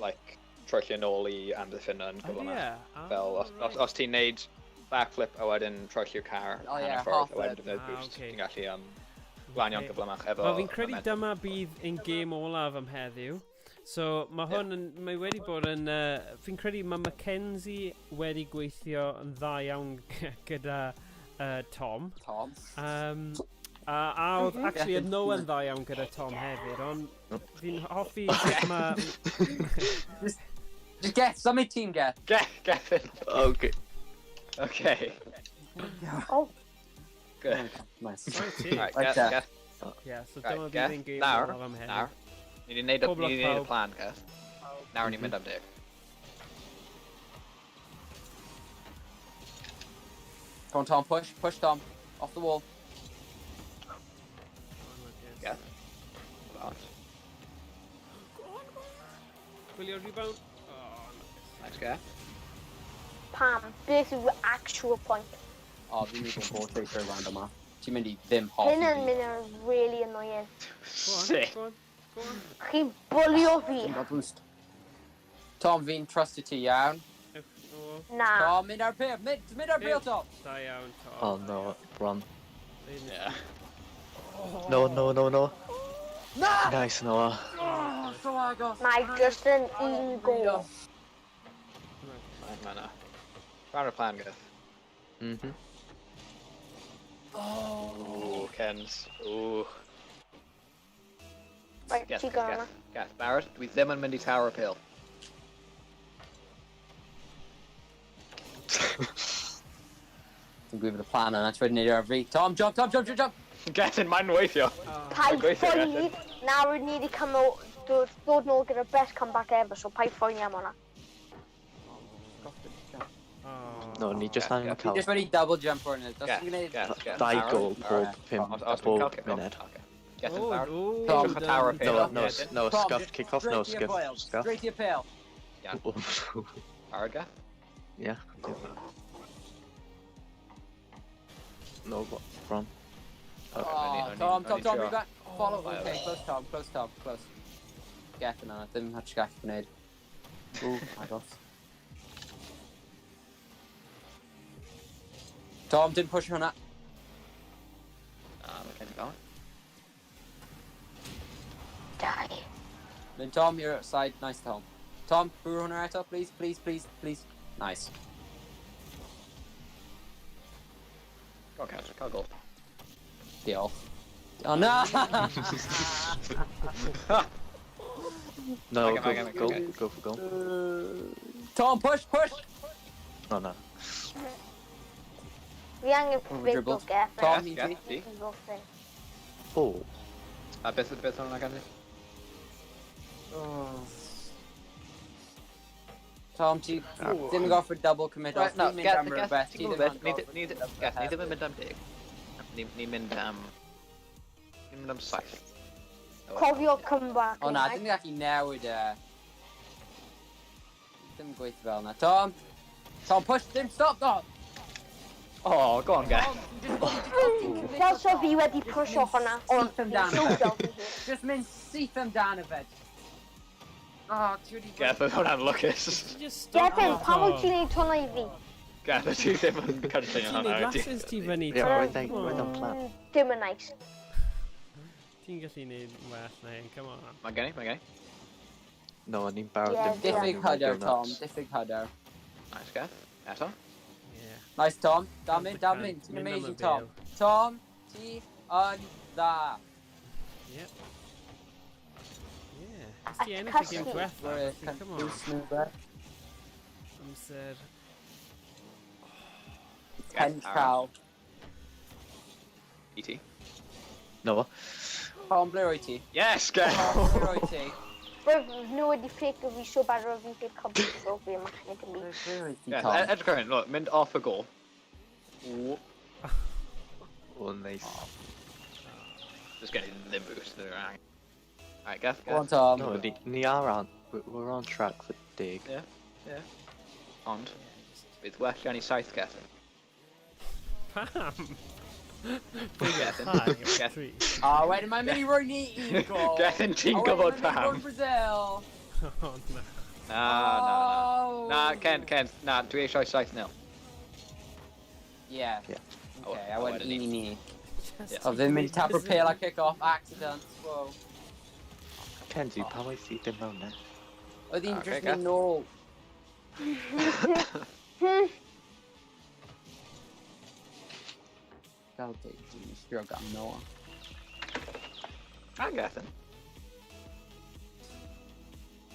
like, troelli yn ôl i amddiffyn yn Ydy gyflymach. e? Ah, Fel, right. os ti'n neud backflip a wedyn troelli'r car Oh, hanner ie, ffordd, half a wedyn flip. defnydd Ah, boost, ocê. ti'n gallu glanio'n Ocê. gyflymach efo... Wel, fi'n credu momentum. dyma bydd ein gêm olaf am heddiw. So, mae hwn yn... Mae wedi bod yn... Fi'n credu mae Mackenzie wedi gweithio yn dda iawn gyda Tom. Tom. A oedd, actually, oedd Noah yn dda iawn gyda Tom hefyd, ond fi'n hoffi sut mae... Just get, symud tîm, get. Gethin. Okay. Okay. Oh. Good. Nice. Right, ti. Right, Right Geth, there. Geth, Yeah, so right, dyma bydd Geth, ein gêm nawr, olaf am heddiw. nawr. Ni wedi neud, Pob ni lwc, wedi neud y pawb. plan, Geth. Nawr ni'n mynd am deg. Come on, Tom, push, push, Tom. Off the wall. Geth. Bounce. Gwylio rebound. Oh, nice. Nice, Geth. Pam, beth yw actual point? Oh, fi'n mynd i bod yn trwy round yma. Ti'n mynd i ddim hoffi Hyn yn fi. mynd yn really annoying. Go on, Sick. go on, go on. Chi'n bwlio fi. Ti'n gael boost. Tom, fi'n trustio ti iawn. Ewch, o, Na. Tom, mynd ar pêl, mynd ar pêl, Tom. Da iawn, Tom. Oh no, run. Yeah. No, no, no, no. Na! Nice, Noah. Oh, so agos. Mae just yn un gol. Mae na. Rhan o'r plan, Geth. Mhm. Ooh, Kens. Ooh. Right, Geth, ti gone yma. Geth, Geth, barod, dwi ddim yn mynd i tower appeal. Ti'n gwybod y plan yna, ti wedi gwneud ar fi. Tom, jump, Tom, jump, jump, jump! Gethin, mae'n weithio. Paid Gweithio, phoeni, nawr ni wedi cael dod nôl gyda'r best comeback ever, so paid phoeni am hwnna. Oh. No, ni just angen Ti cael just wedi double jump o'r hynny. Os Geth, ti'n gwneud... Geth, Geth. dau Barod, gol barod. pob pum, Os dwi'n cael pob kick-off, munud. ocê. Gethin, Oh, barod. oh, Tom, Edrych ar tower appeal. No, no, Gethin. no, Tom, scuffed just kick-off, no, straight to your scuffed, pale, scuffed. Straight to your pale. Barod, Geth? Yeah. No, what, wrong. Oh, O'n i- Tom, o'n Tom, i'n Tom, trio. we got... Follow, Oh, okay, close Tom, close Tom, close. Gethin yna, ddim hatch gallu gwneud. Ooh, agos. Tom, dim push hwnna. Ah, mae Kenzie fel. Die. Then Tom, you're outside. Nice, Tom. Tom, bwrw hwnna eto, please, please, please, please. Nice. Go on, Kenzie, cael gol. Diolch. Oh, no! No, Okay, go okay, for okay, goal, okay. go for goal. Tom, push, push! Oh no. Fi angen Oh, big dribbled. o Gethin. Tom, Geth, i Geth, ti. ti. Oh. A beth hwnna, Kenzie? Oh. Tom, ti ddim yn gorfod double commit os Right, no, ti'n mynd Geth, am Geth, rhywbeth, ti'n ti gwybod ddim beth? yn Ni gorfod Geth, ni ddim yn mynd am 10. Ni'n mynd am... Ni'n mynd am 7. Cofio comeback. O na, ddim yn gallu newid e. Ddim yn gweithio fel yna. Tom! Tom, push, ddim stop, no! Oh, go on, Geth. Tom, ti'n just... Fel so fi wedi pwysio hwnna, ond Syth amdano so fe. fel fi hyn. Just mynd syth amdano fe. Oh, ti wedi... Geth, oedd hwnna'n lwcus. Ti just stopio, Gethin, pam wyt Tom. ti'n neud hwnna i fi? Geth, ti ddim yn cynllunio Ti'n hwnna, neud wyt ti? lasers ti fyny, Ie, Tom. roedd e'n roedd e'n plan. Dim yn nice. Ti'n gallu neud well na hyn, come on. Mae gen i, mae gen i. No, o'n i'n barod Ie, dim Diffyg hyder, Tom. Diffyg hyder. Nice, Geth. Eto. Yeah. Nice, Tom. Dal mynd, dal mynd. Ti'n Mynd am y amazing, Tom. bêl. Tom, ti yn dda. Yep. Yeah. Nes ti A ennill y gêm cysgu. diwetha, We're felly come on. on. Amser. Pen Aaron. traw. I ti. No. Tom, ble wyt ti? Yes, Geth! Tom, ble wyt ti? Roedd nhw wedi fake fi so bad roedd fi'n cael cofio fi yma yn y byd. Ble wyt ti, Geth, Tom? edrych ar hyn, look, mynd off y gol. Ooh, Oh, nice. Just getting ddim boost there. Alright, Geth, Go on, Geth. Tom. No, ni, ni ar on, we're on track for dig. Yeah. Ond, bydd well gen i 7, Geth. Pam? Gethin. Hi, Geth. tri. Ah, wedyn mae'n mynd i roi ni un gol. Gethin, ti'n A wedyn gwybod mae'n mynd i roi pam. Brazil. Oh, na. Na, na, na. Oh. Na, Ken, Ken, na, dwi eisiau 7-0. Yeah. Yeah. Okay, Oh, a wedyn wedyn ni. un i ni. Just Yeah. O, ddim mynd i tapio'r pêl a kick off, accident, whoa. Kenzie, pam wyt ti ddim mewn net? Oedd hi'n Okay, just Geth. mynd nôl. Gael dig, dwi'n sbio gan Noah. Na, Gethin.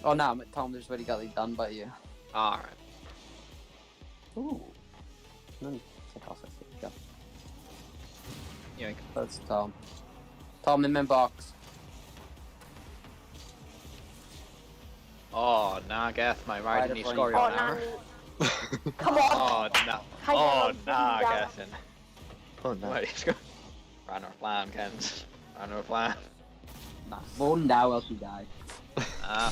O na, mae Tom just wedi gael ei done by you. Alright. Ooh. Mae'n kick off, I think. Go. Yoink. That's Tom. Tom in mewn box. Oh, na, Geth, mae rhaid i ni Rhaid y sgorio O, na nawr. ni. Come on! Oh, na. Paid Oh, â na, mynd Gethin. Oh, na. Wait, let's go. Rhan o'r plan, Kens. Rhan o'r plan. Na, fod yn dawel ti dau. Ah,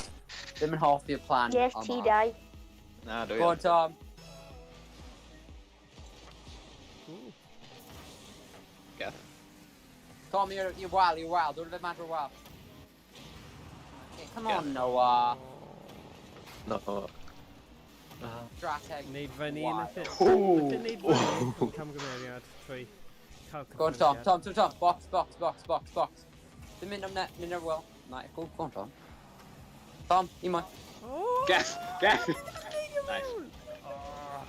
Ddim yn hoffi y plan. Yes, ti yma. dau. na, dwi. Go on, Tom. Ooh. Geth. Tom, you're wild, you're wild. Dod o fe mas o'r wild. Okay, come Yeah. on, Noah. No. Strateg. Neud fyny, Wild. nath e. Ooh. Nath e neud fyny camgymeriad trwy cael Go on, Tom. cyffyrddiad. Tom, Tom, Tom. Box, box, box, box, box. Ddim mynd am net, mynd ar wel. Na, go, go on, Tom. Tom, un mwy. Oh! Geth! Geth! Nice. Oh.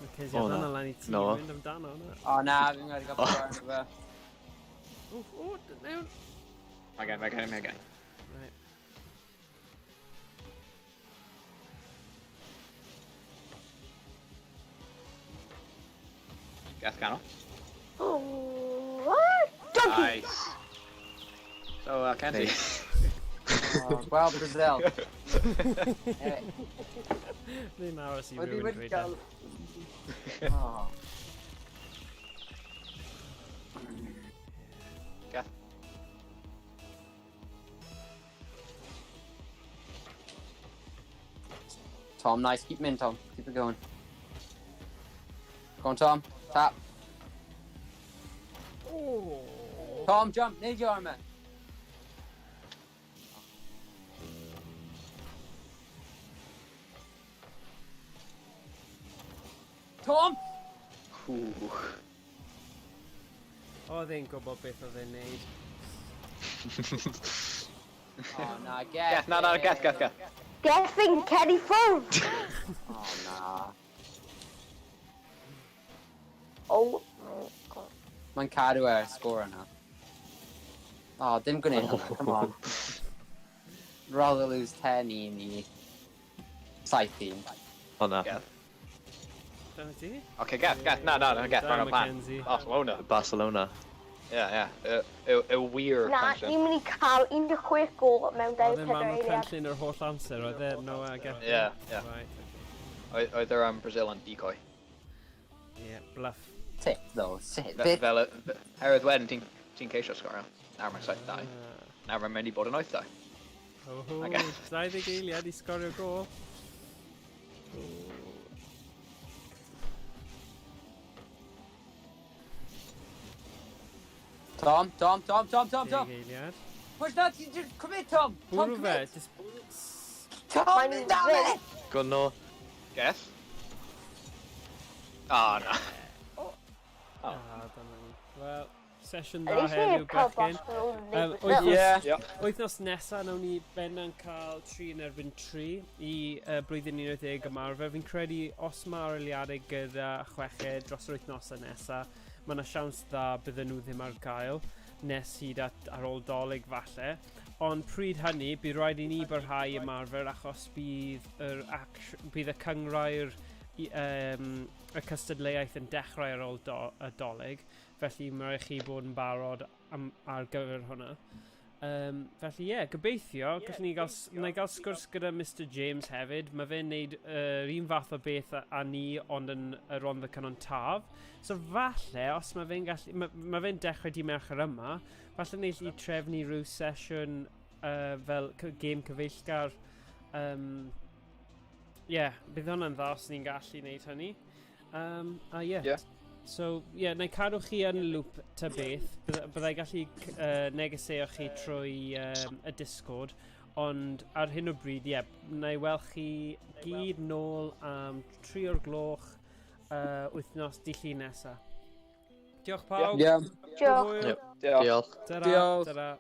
Mae Kezia O, na. yna lan i ti No. mynd amdano, na. O na, fi'n wedi gael power arno fe. O, o, mewn. Mae gen, mae gen, mae gen. Right. Geth canol. Oh, what? Donkey! Nice. So, Kenzie. Nice. Oh, Wel, Brazil. Eh, Ddim aros i Oedd hi rhywun wedi dweud gael... e. Oh. Geth. Tom, nice. Keep him in, Tom. Keep it going. Go on, Tom. Tap. Oh. Tom, jump. Neidio arno. Tom! Ooh. Oedd e'n gwybod beth oedd e'n neud. Oh, na, Geth. Geth, na, na, Geth, Geth, Geth. Gethin, cer i ffwrdd! Oh, na. Oh my god. Mae'n cadw e ar sgôr yna. Oh, dim gwneud hwnna, come on. Rather lose 10 i ni. 7 un. O na. Geth. Dyna ti? Okay, Geth, Geth, na, na, na, Geth, Da, rhan o'r plan. Mackenzie. Barcelona. Barcelona. Yeah, yeah. Y wir Na, cynllun. ni'n mynd i cael 16 gol mewn Oedd e'n 24 rhan o'r eiliad. cynllun yr holl amser, oedd e? Noah a Gethin? Yeah, yeah. Right, okay. Oedd yr Brazil yn decoy. Yeah, bluff. Sut, though? Sut? Fe- Beth? Fel, herwydd wedyn ti'n ti ceisio sgorio. Nawr mae'n 7-2. Ah. Nawr mae'n mynd i bod yn 8-2. Oh, ho, Okay. 20 eiliad i sgorio gol. Tom, Tom, Tom, Tom, Tom, Tom. 10 eiliad. Push na, ti'n just commit, Tom. Tom, Bwrw fe, commit. just. Tom, Mae'n mynd am e! fynd. Gwno. Geth? Ah, na. Ah, dyna ni. Wel, sesiwn At dda least ni heddiw, heb cael bechgyn. bos nhw Wythnos, Yeah. Yeah. Wythnos nesa, nawn ni benna'n cael 3 yn erbyn 3 i blwyddyn 11 ymarfer. Fi'n credu os mae arholiadau gyda chweched dros yr wythnosau nesa, mae yna siawns dda bydden nhw ddim ar gael nes hyd at ar ôl Dolig falle. Ond pryd hynny, bydd rhaid i ni barhau ymarfer achos bydd y cynghrair i y cystadleuaeth yn dechrau ar ôl y Dolig. Felly mae rhaid chi bod yn barod ar gyfer hwnna. Felly ie, yeah, gobeithio, gallwn ni gael, wna i gael sgwrs gyda Mr James hefyd. Mae fe'n neud yr un fath o beth a ni, ond yn y Rhondda Cynon Taf. So falle, os mae fe'n gallu, mae fe'n dechrau di Mercher yma, falle wneud i trefnu rhyw sesiwn fel gêm cyfeillgar. Yeah, bydd hwnna'n dda os ni'n gallu neud hynny. A ie. Yeah. So, ie, yeah, na i cadw chi yn loop ta beth. Byddai gallu negeseuo chi trwy y Discord, ond ar hyn o bryd, ie, yeah, na i weld chi gyd nôl am 3 o'r gloch wythnos di Llun nesa. Diolch, pawb. Yeah. Diolch. Hwyl. Diolch. Diolch. Ta-ra. Diolch. Ta-ra.